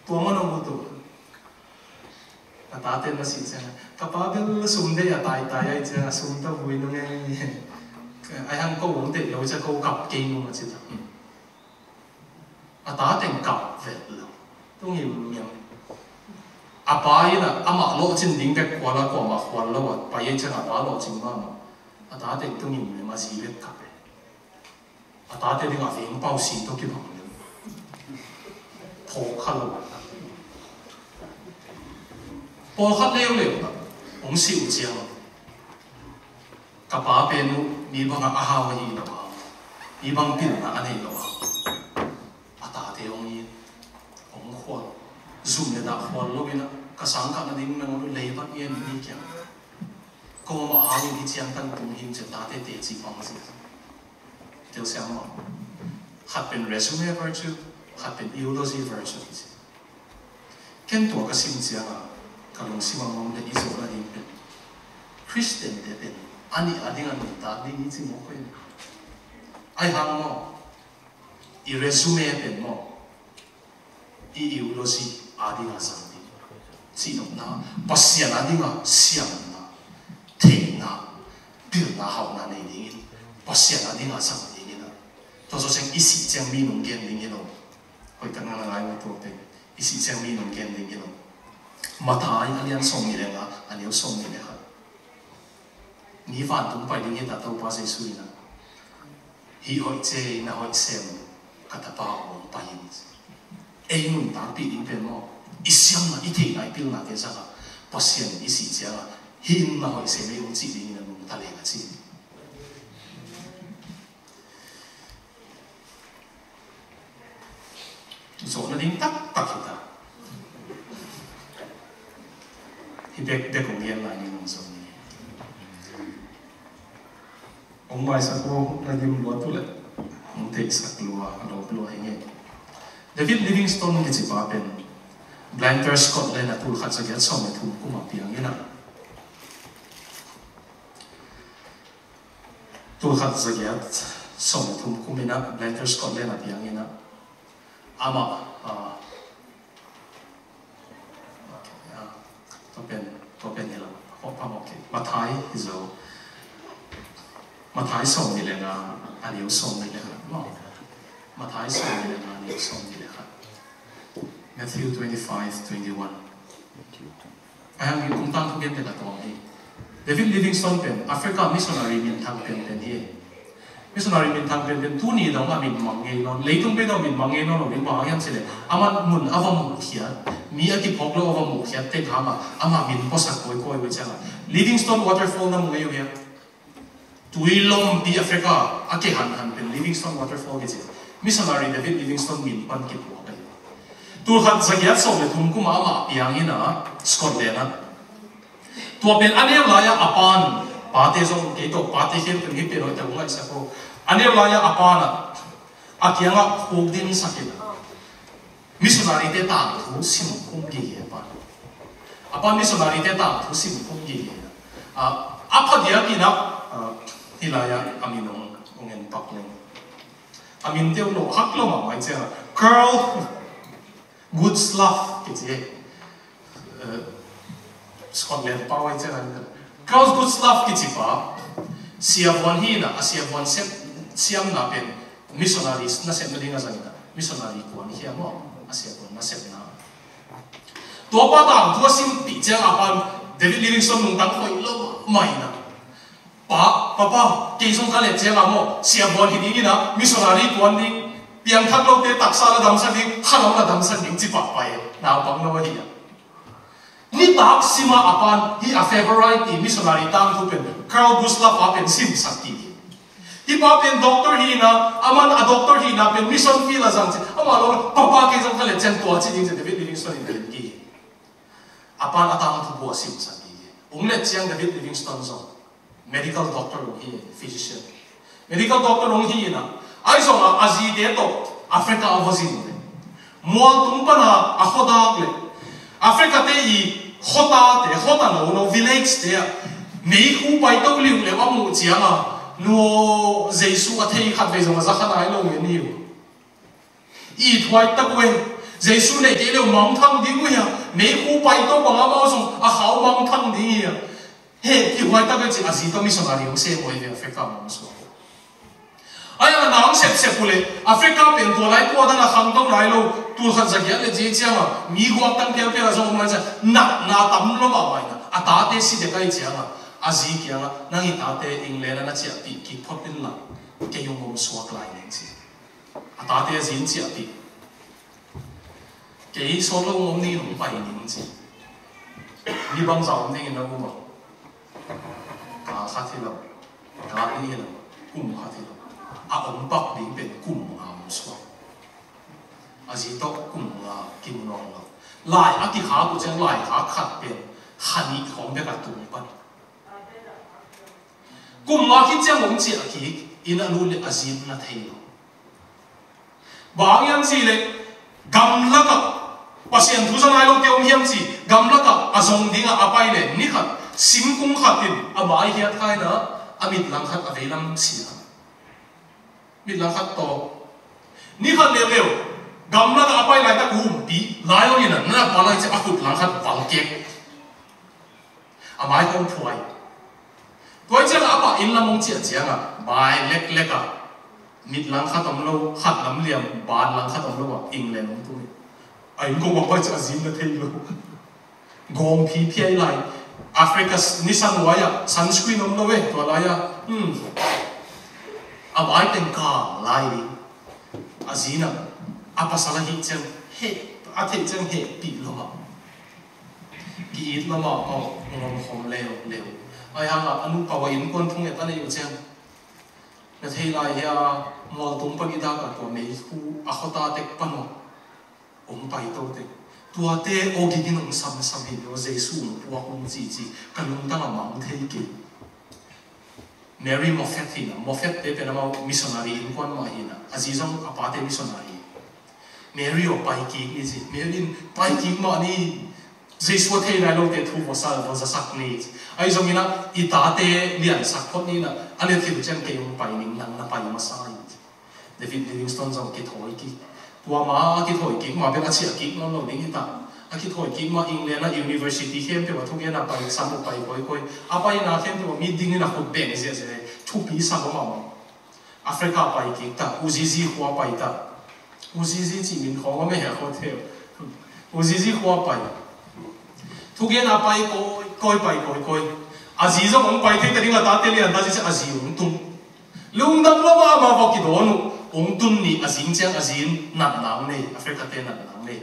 Tua man a mu tu. A tate na sih ciang a, ka pa bel sum deih a taitai a i ciang a sum tawh vui nung e. Ai hang ko hong deih lo ciang ko kap kei nung a ci ta. A ta teng kap vet lo. Tung him ngiam. A pa in a, amah lawhcin ding bek khual a, kuamah khual lo a pai a i ciang a pa lawhcin mahmah. A ta teng tung him ngiam a zi bek kap e. A tate ding a veng pau si tawh kibang le phawk kha lo. Pawlkhat leuleu hong si uh ciang, ka pa pen uh mi bangah a hau ahi lo a, mi bang pilna a nei lo a, a tate hong it, hong khual, zum le dah khual lo in a, ka sangkah nading nangawn uh leibat ngen uh mi kiang. Ko amah hau in hi ciang kan tung him cian tate teci pang si. Tel siam maw? Khat pen resume virtue, khat pen eulogy virtue hi ci. Ken tua ka sim ciang a, ka lungsim a ngam le i zawh nading pen Christian te pen a nih a ding a nuntak ding hi ci maw ko in. Ai hang maw? I resume pen maw? I eulogy a ding a zang ding. Cihnopna, Pasian a ding a siamna, theihna, pilna, hauhna nei dingin, Pasian a ding a zang dingin a. Tua zawh ciang i sih ciang mi nung gen ding hi lo. Hoih tak na na ngai maw tua pen. I sih ciang mi nung gen ding hi lo. Matthai a lian sawm nih le nga, a neu sawm nih le khat. Mi vantung pai ding hi ta Topa Jesu in a, hih hoih cia na hoih sem ka tapa aw hong pai in. Ei nuntakpih ding pen maw, i siamna, i theihna, i pilnate zangah Pasian in i sih ciangah hih in na hoih sem ei hong cih dingin a nungta leng a ci. Zawhna ding taktak hi ta. Hi bekbek hong gen lai ning hong zawh ni. Hong maisak uh na gim lua tu leh hong theihsak lua a lawp lua hi ngei. David Livingstone kici pa pen Blantyre, Scotland a tul khat za giat sawm le thum kum a piang in a. Tul khat za giat sawm le thum kum in a Blantyre, Scotland a piang in a. Amah, ah, okay, ah, tua pen, tua pen hi lo. Hawh pam, okay. Matthai hi zo. Matthai sawm nih le nga, a neu sawm nih le khat. Maw. Matthai sawm nih le nga, a neu sawm nih le khat. Matthew twenty-five, twenty-one. Ahi hangin kum tangthu gen pen a tawm hi. David Livingstone pen Africa missionary minthang penpen hi. Missionary minthang penpen tuni dong a min mang ngei nawn, leitung pei dong min mang ngei nawn lo ding, bang hang hiam cih leh aman mun a va muhkhiat, mi a kiphawk lo a va muhkhiat tek hangah amah min puasak kawikawi uh ciangah Livingstone Waterfall na mu ngei uh hiam? Tui lompi Africa a ke hanhan pen Livingstone Waterfall kici. Missionary David Livingstone min pan kipuak ahi. Tul khat za giat sawm le thum kum a amah piang in a Scotland ah. Tua pen a neu lai-ah a pan, pate zong kei tawh pate khempeuh hih pen hoih tak hong ngaihsak uh. A neu lai-ah a pan ah a kiangah khukdin sak in. Missionary-te tangthu sim khum gige a pan. A pan missionary-te tangthu sim khum gige. A, a phadiak in a, a, hih lai-ah a min hong, hong en pak leng. A min teu lo hak lo mahmah ciang a, Karl Gustav kici, eh, Scotland pau ai ciang a, Karl Gustav kici pa siavuan hi na, a siavuan sep siamna pen missionary nasepna ding a zangin a, missionary kuan hi a maw, a siavuan nasepna. Tua pa tangthu a simpih ciang a pan David Livingstone lungtang hoih lo mah in a, Pa, papa, kei zong ka let ciang a maw, siavuan hi dingin a, missionary kuan ding, piangthak lote taksa la damsak ding, khalam la damsak ding ci pah pa e, naupang lo ahi a. Nitak sima a pan hih a favorite i missionary tangthu pen Karl Gustav a pen simsak kik hi. Hih pa pen doctor hi na, aman a doctor hihna pen mission field a zang ci, amah lo, papa, kei zong ka let ciang tua ci ding ci David Livingstone in a let kik hi. A pan a tangthu bua simsak kik hi. Ong let ciang David Livingstone zong medical doctor ong hi, physician. Medical doctor ong hi in a, ahi zong a, a zite tawh Africa a va zin le, mual tung pan a, a khuadak le, Africa te i khuatate, khuata nono, village te ah meikhu paito liuliu a muh ciang a, nu aw, Jesu a thei khatvei zong a za kha nai lo ngen hi uh. I thuai tak uh e. Jesu nei kei leh mangthang ding uh hi a, meikhu paito bang amau zong a khau mangthang ding hi a. He, i thuai tak uh e ci a zi tawh missionary ong sem uh hi ve, Africa mangsuak. Ai a nang sepsep uh leh Africa pen tua lai tua dan a khangto nai lo, tul khat za giat le zi ciang a mi guak tang phialphial a zong om lai ciang, natna tam lo mahmah in a, a tate si dek ahih ciang a, a zi kiang a, nang i tate England ah na ciahpih kik phot in la, kei ong om suak lai ning ci. A tate a zi in ciahpih. Kei sawt lo ong om ning, ong pai ning ci. Ni bangzah om dingin na um a? Ka khat hi lo, ka nih hi lo, kum khat hi lo. A om pak ding pen kum nga om suak. A zi tawh kum nga kimu nawn lo. Lai a kikhak uh ciang, laikhak khat pen kha nih khawng bek a tung pan. Kum nga khit ciang ong ciah kik in a lut leh a zi in na thei lo. Bang hang hiam cih leh gamlak ah, Pasian thu za nai lote om hiam cih, gamlak ah a zong ding ah a pai leh ni khat singkung khat in a mai hiat kha in a, a mit langkhat a veilam si a, mit langkhat tawh. Ni khat leuleu gamlak ah a pai laitak humpih lai lo in a, na pa lai ciang a khut langkhat val kek. A mai khawng phuai. Tua ciang a amah inn lam ong ciah ciang a, mai leklek a, mit langkhat om lo, khat lam liam, ban langkhat om lo a, England ong tung hi. A inn kong a pai ciang a zi in na thei lo. Gawng phiphiai lai. Africa nisan huai ah sunscreen om lo e, tua lai ah. Hmm. A mai teng kang lai ding. A zi in a, a pasal ahih ciang heh, a theih ciang hehpih lo mah. Ki-it mahmah, ong om khawm leuleu. Ahih hang a, a nu pau a innkuan thunget a neih uh ciang, na thei lai hia, mualtung pan i dak a, tua meikhu a khuata tek pan uh ong paito tek, tuate awging in ong samsam hi, tua Jesu ong puak ung cici, ka lungtang a mang thei kei. Mary Moffat hi na, Moffat te pen amau missionary innkuan mah hi na, a zi zong a pate missionary. Mary aw, pai kik ni ci. Mary in, pai kik mah ni, Jesu a thei nai lote thu va sa, va zasak ni ci. Ahi zongin a, i tate liansak phot ni na, a let khit uh ciang kei ong pai ning, nang na pai masa in ci. David Livingstone zong kithawi kik. Tua ma a kithawi kik ma bek a ciah kik nawn lo ding hi ta. A kithawi kik ma England a university khempeuh a thugen a pai, sam uh pai kawikawi. A paina khempeuh a meeting in a khut beng ziahziah hi. Thupi sa lo mahmah. Africa pai kik ta, Uzizi khua pai ta. Uzizi cih min khawng a mei a khuat theu. Uzizi khua pai. Thugen a pai kawikawi, pai kawikawi. A zi zong ong pai thei ta ding a, tate lian ta zi ciang a zi ong tung. Lungdam lo mahmah, va kidawn uh. Ong tun ni, a zing ciang a zi in natna ong nei, Africa te natna ong nei.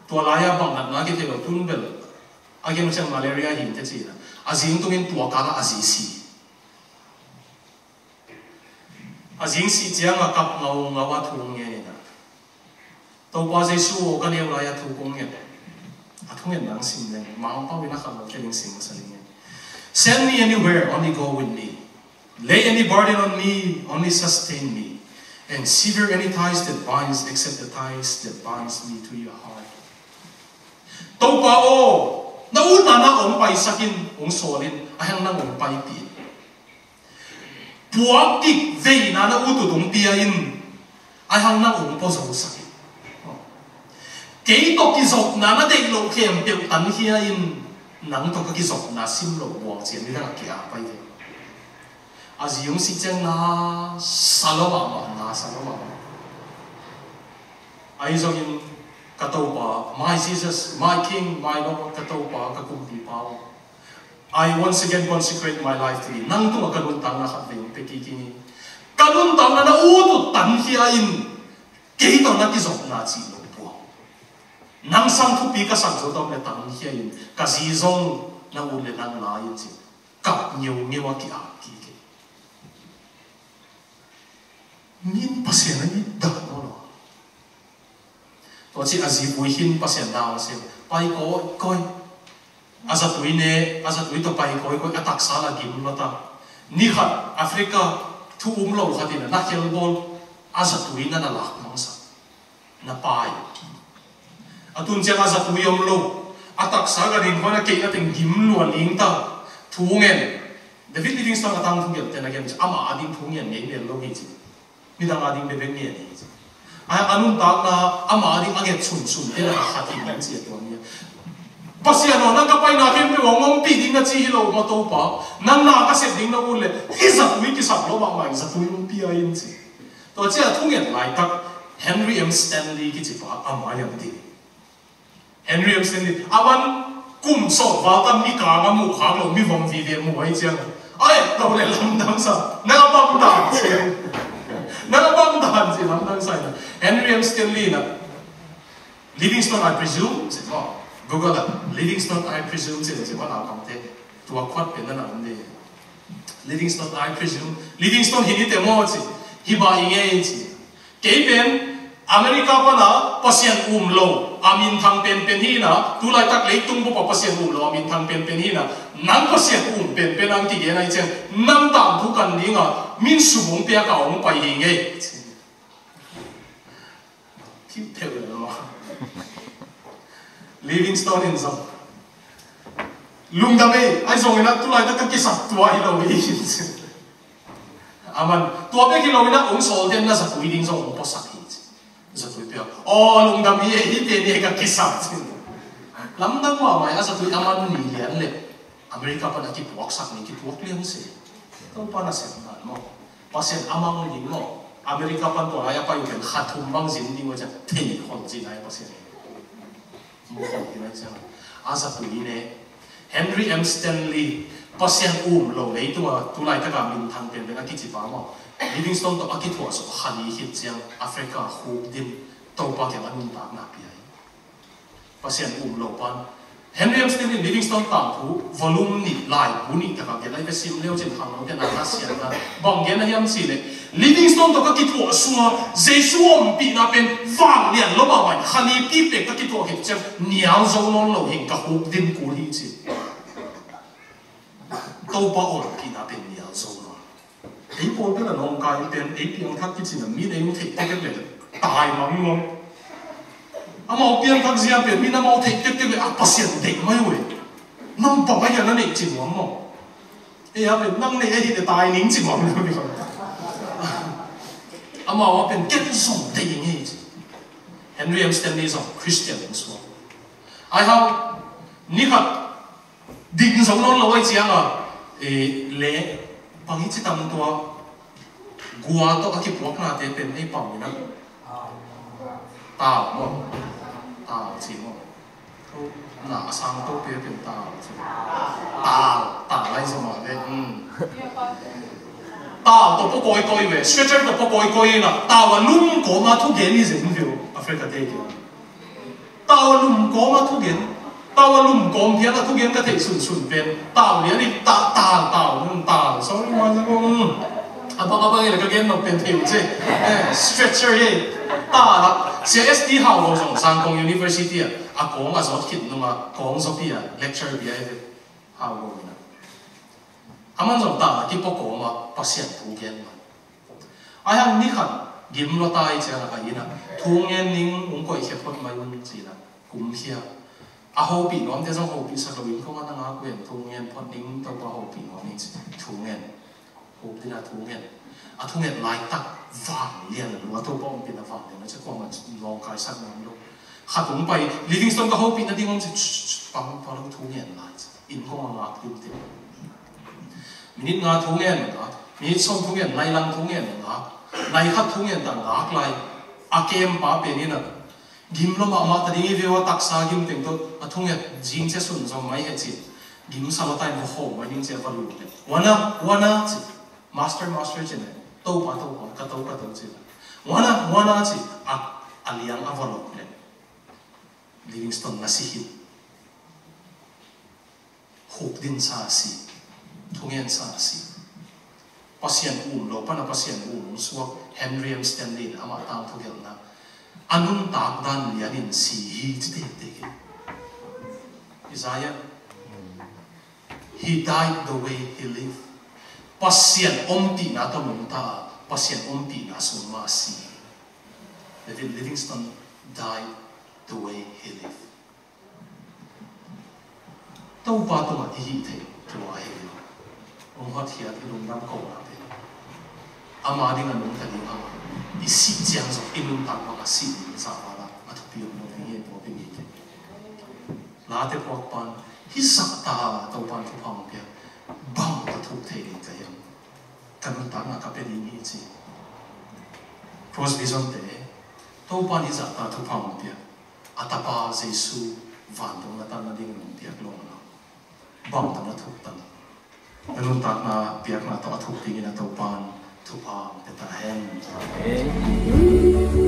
Tua lai a bang natna kithei lo, tun bel a gen uh ciang malaria hi inteh ci na. A zing tungin tua kal ah a zi si. A zing sih ciang a kap ngaungau a thu ong ngen in a, Topa Jesu aw, ka neu lai a thu kong ngen. A thungen nang sim leng, Mangpau in a khat lo te ding sim masa ning e. Send me anywhere, only go with me. Lay any burden on me, only sustain me. And sever any ties that binds, except the ties that binds me to your heart. Topa aw, na utna na ong paisak in, ong sawl in, ahih hang nang ong paipih in. Puak kik veina na ut uh tung pia in. Ahi hang nang ong pua zo sak hi. Kei tawh kizopna na deih loh khempeuh tankhia in, nang tawh ka kizopna sim loh buang ciang nidang a kia pai ve. A zi hong sih ciang na sa lo mahmah, na sa lo mahmah. Ahi zongin ka Topa, my Jesus, my King, my Lord, ka Topa, ka Kumpipa aw. I once again consecrate my life to thee. Nang tungah ka nuntakna khat vei hong pia kik ing. Ka nuntakna na ut ut tankhia in, kei tawh na kizopna cih loh buang. Nang sang thupi ka sak zo ta om leh tankhia in, ka zi zong na ut leh nang la in ci. Kap ngeungeu a ki-ap kik hi. Min Pasian a it dah nawn lo. Tua ci a zi vui khin Pasian na hong sem. Pai kawikawi. A zatui ne, a zatui tawh pai kawikawi, a taksa la gim lo ta. Ni khat Africa thu um lo khat in a na khel bawl, a zatui na na lak mangsa. Na pai. A tun ciang a zatui om lo. A taksa ka ding khuan a keih a teng gim lua ning ta. Thu ngen. David Livingstone a tang thu ngen ten a gen ci. Ama a ding thu ngen ngei mel lo hi ci. Midang a ding bebek ngen hi ci. A, a nuntakna ama a ding a nget sunsun te na khat hi ngen ci a tua ni. Pasian aw, nang ka paina khempeuh hong ompih ding na ci hi lo maw Topa. Nang na ka sep ding na ut leh hih zatui kisap lo mahmah in zatui hong pia in ci. Tua ci a thu ngen laitak Henry M Stanley kici pa a mai ang ti. Henry M Stanley, a man kum sawm val ta mi kang a muh khak lo, mi vom vive muh ahi ciang. Ai, lo le lamdang sa, na bang dan ci. Na bang dan ci, lamdang sa ina. Henry M Stanley na. Livingstone, I presume, ci maw. Google ah, Livingstone, I presume, ci, ci maw, na pang te. Tua khuat pen na na om de. Livingstone, I presume. Livingstone hi ni te maw ci. Hi ba i nge ci. Kei pen America pana Pasian um lo a minthang penpen hi na, tulaitak leitung bup a Pasian um lo a minthang penpen hi na, nang Pasian um penpen ang kigen ai ciang, nang tangthu kan ding a, min sum hong piak a hong pai hi ngei. Thip theuh lo. Livingstone in zong. Lungdam ei, ai zong ina tulaitak ka kisap tua hi lo hi. Aman, tua bek hi lo ina, ong sawl den na zatui ding zong ong puasak hi ci. Zatui pia. Aw, lungdam hi e, hi te ni ka kisam ci. Lamdang mahmah a zatui aman ni lian le. America pan a kipuaksak ni, kipuak liang se. Topa na sem nan maw. Pasian amang ding maw. America pan tua lai a pai uh pen kha thum bang zin ding maw ciang thei khol zin ai Pasian. A zatui ne, Henry M Stanley, Pasian um lo leitung a tulai taka minthang penpen a kici pa maw. Livingstone tawh a kithuah sawh kha li khit ciang Africa khuk din Topa kiang a nuntakna pia hi. Pasian um lo pan Henry M Stanley, Livingstone tangthu volume nih, laibu nih taka gelai ve, sim leu cin khang lo te na na sian na. Bang gen a hiam cih leh Livingstone tawh ka kithuah sungah Jesu ompihna pen vanglian lo mahmah in kha li pipek ka kithuah khit ciang nial zo nawn lo hi, ka khuk din kul hi ci. Topa ompihna pen nial zo nawn. Ei pawl bel a nawngkai pen ei piangthak kicin a min ei hong theih tektek leh tai mang nuam. Amau piangthak zia pen min amau theih tektek leh a Pasian deih mai uh e. Nang bang a hian a neih ci nuam maw? Ei a pen nang neih ahi te tai ning ci nuam lo ni. Amau a pen ken zong deih ing ei ci. Henry M Stanley zong Christian in suak. Ai hau, ni khat ding zo nawn lo ai cianga, eh, le bang hi ci tam tua, gua tawh a kipuaknate pen ei pau ina. Tau maw? Tau ci maw? Na a sang to pe pen tau ci. Tau, tau lai zama ve. Hmm. Tau to po koi koi ve, stretcher to po koi koi na, tau a lum ko ma thu gen ni zen ve, Africa te ke. Tau a lum kawma thugen. Tau a lum kawm phial a thugen ka theih sunsun pen tau lian i ta, tal, tau, nun, tal. Sorry, man, na kong. A bang, a bang, ila ka gen nop pen thei uh ce. Eh, stretcher ye. Tal a. Sia S T Hau Lo zong Zangkong University a, a kawng a zawt khit nung a kawng zawpi a lecture bia e ve. Hau Lo ina. Aman zong tal a kipawk kawma Pasian thu gen man. Ai hang ni khat gim lua ta i ciang a ka inn ah thu ngen ning, ung koih khia phot mai un ci-in ah kumkhia. A hopih nuamte zong hopih sak loin kong a na ngak uh en, thu ngen phot ning, Topa hopih nuam ning ci, thu ngen. Hopih na thu ngen. A thu ngen laitak Vanglian a lua, Topa ompihna vanglian a, ci kuamah nawngkaisak ngam lo. Khat hong pai, Livingstone ka hopih nading om ci, pang pang lo, thu ngen lai ci. Inn kong a ngak tintin. Minit nga thu ngen ngak, minit sawm thu ngen, nai lang thu ngen ngak, nai khat thu ngen ta ngak lai. A kem pa pen in a gim lo mahmah ta ding hi ve aw, taksa gim teng tawh a thu ngen zing cia sun zong mai he ci. Gim sa lo ta in va khawm mai ding ci a va lut le. Wana, wana ci. Master, master ci ne. Topa, Topa, ka to, ka to ci. Wana, wana ci. A, a liang a va lok le. Livingstone na si hi. Huk din sa a si. Thungen sa a si. Pasian um lo pana Pasian um suak Henry M Stanley in amah tangthu gelhna, a nuntak dan lianin si hi ci tektek hi. Isaiah, he died the way he lived. Pasian ompihna tawh nungta, Pasian ompihna sung mah si. David Livingstone died the way he lived. Topa tungah i hih theih tua hi lo. Hong hotkhiat i lungdam kohna pen ama ding a nungta ding hang a, i sih ciang zong i nuntak bang a sih ding i zahval ah a thupi om lo ding hi. Tua pen i theih. Late phuak pan hih zahta Topan thupha hong piak bang ka thuk thei ding ka hiam? Ka nuntakna ka pia ding hi ci. Crosby Johnson te Topan hih zahta thupha hong piak. A tapa Jesu vantung na tan nading nong piak lo na. Bang tawh na thuk tan. Na nuntakna piakna tawh a thuk dingin a Topan thupha hong pia ta hen. Amen.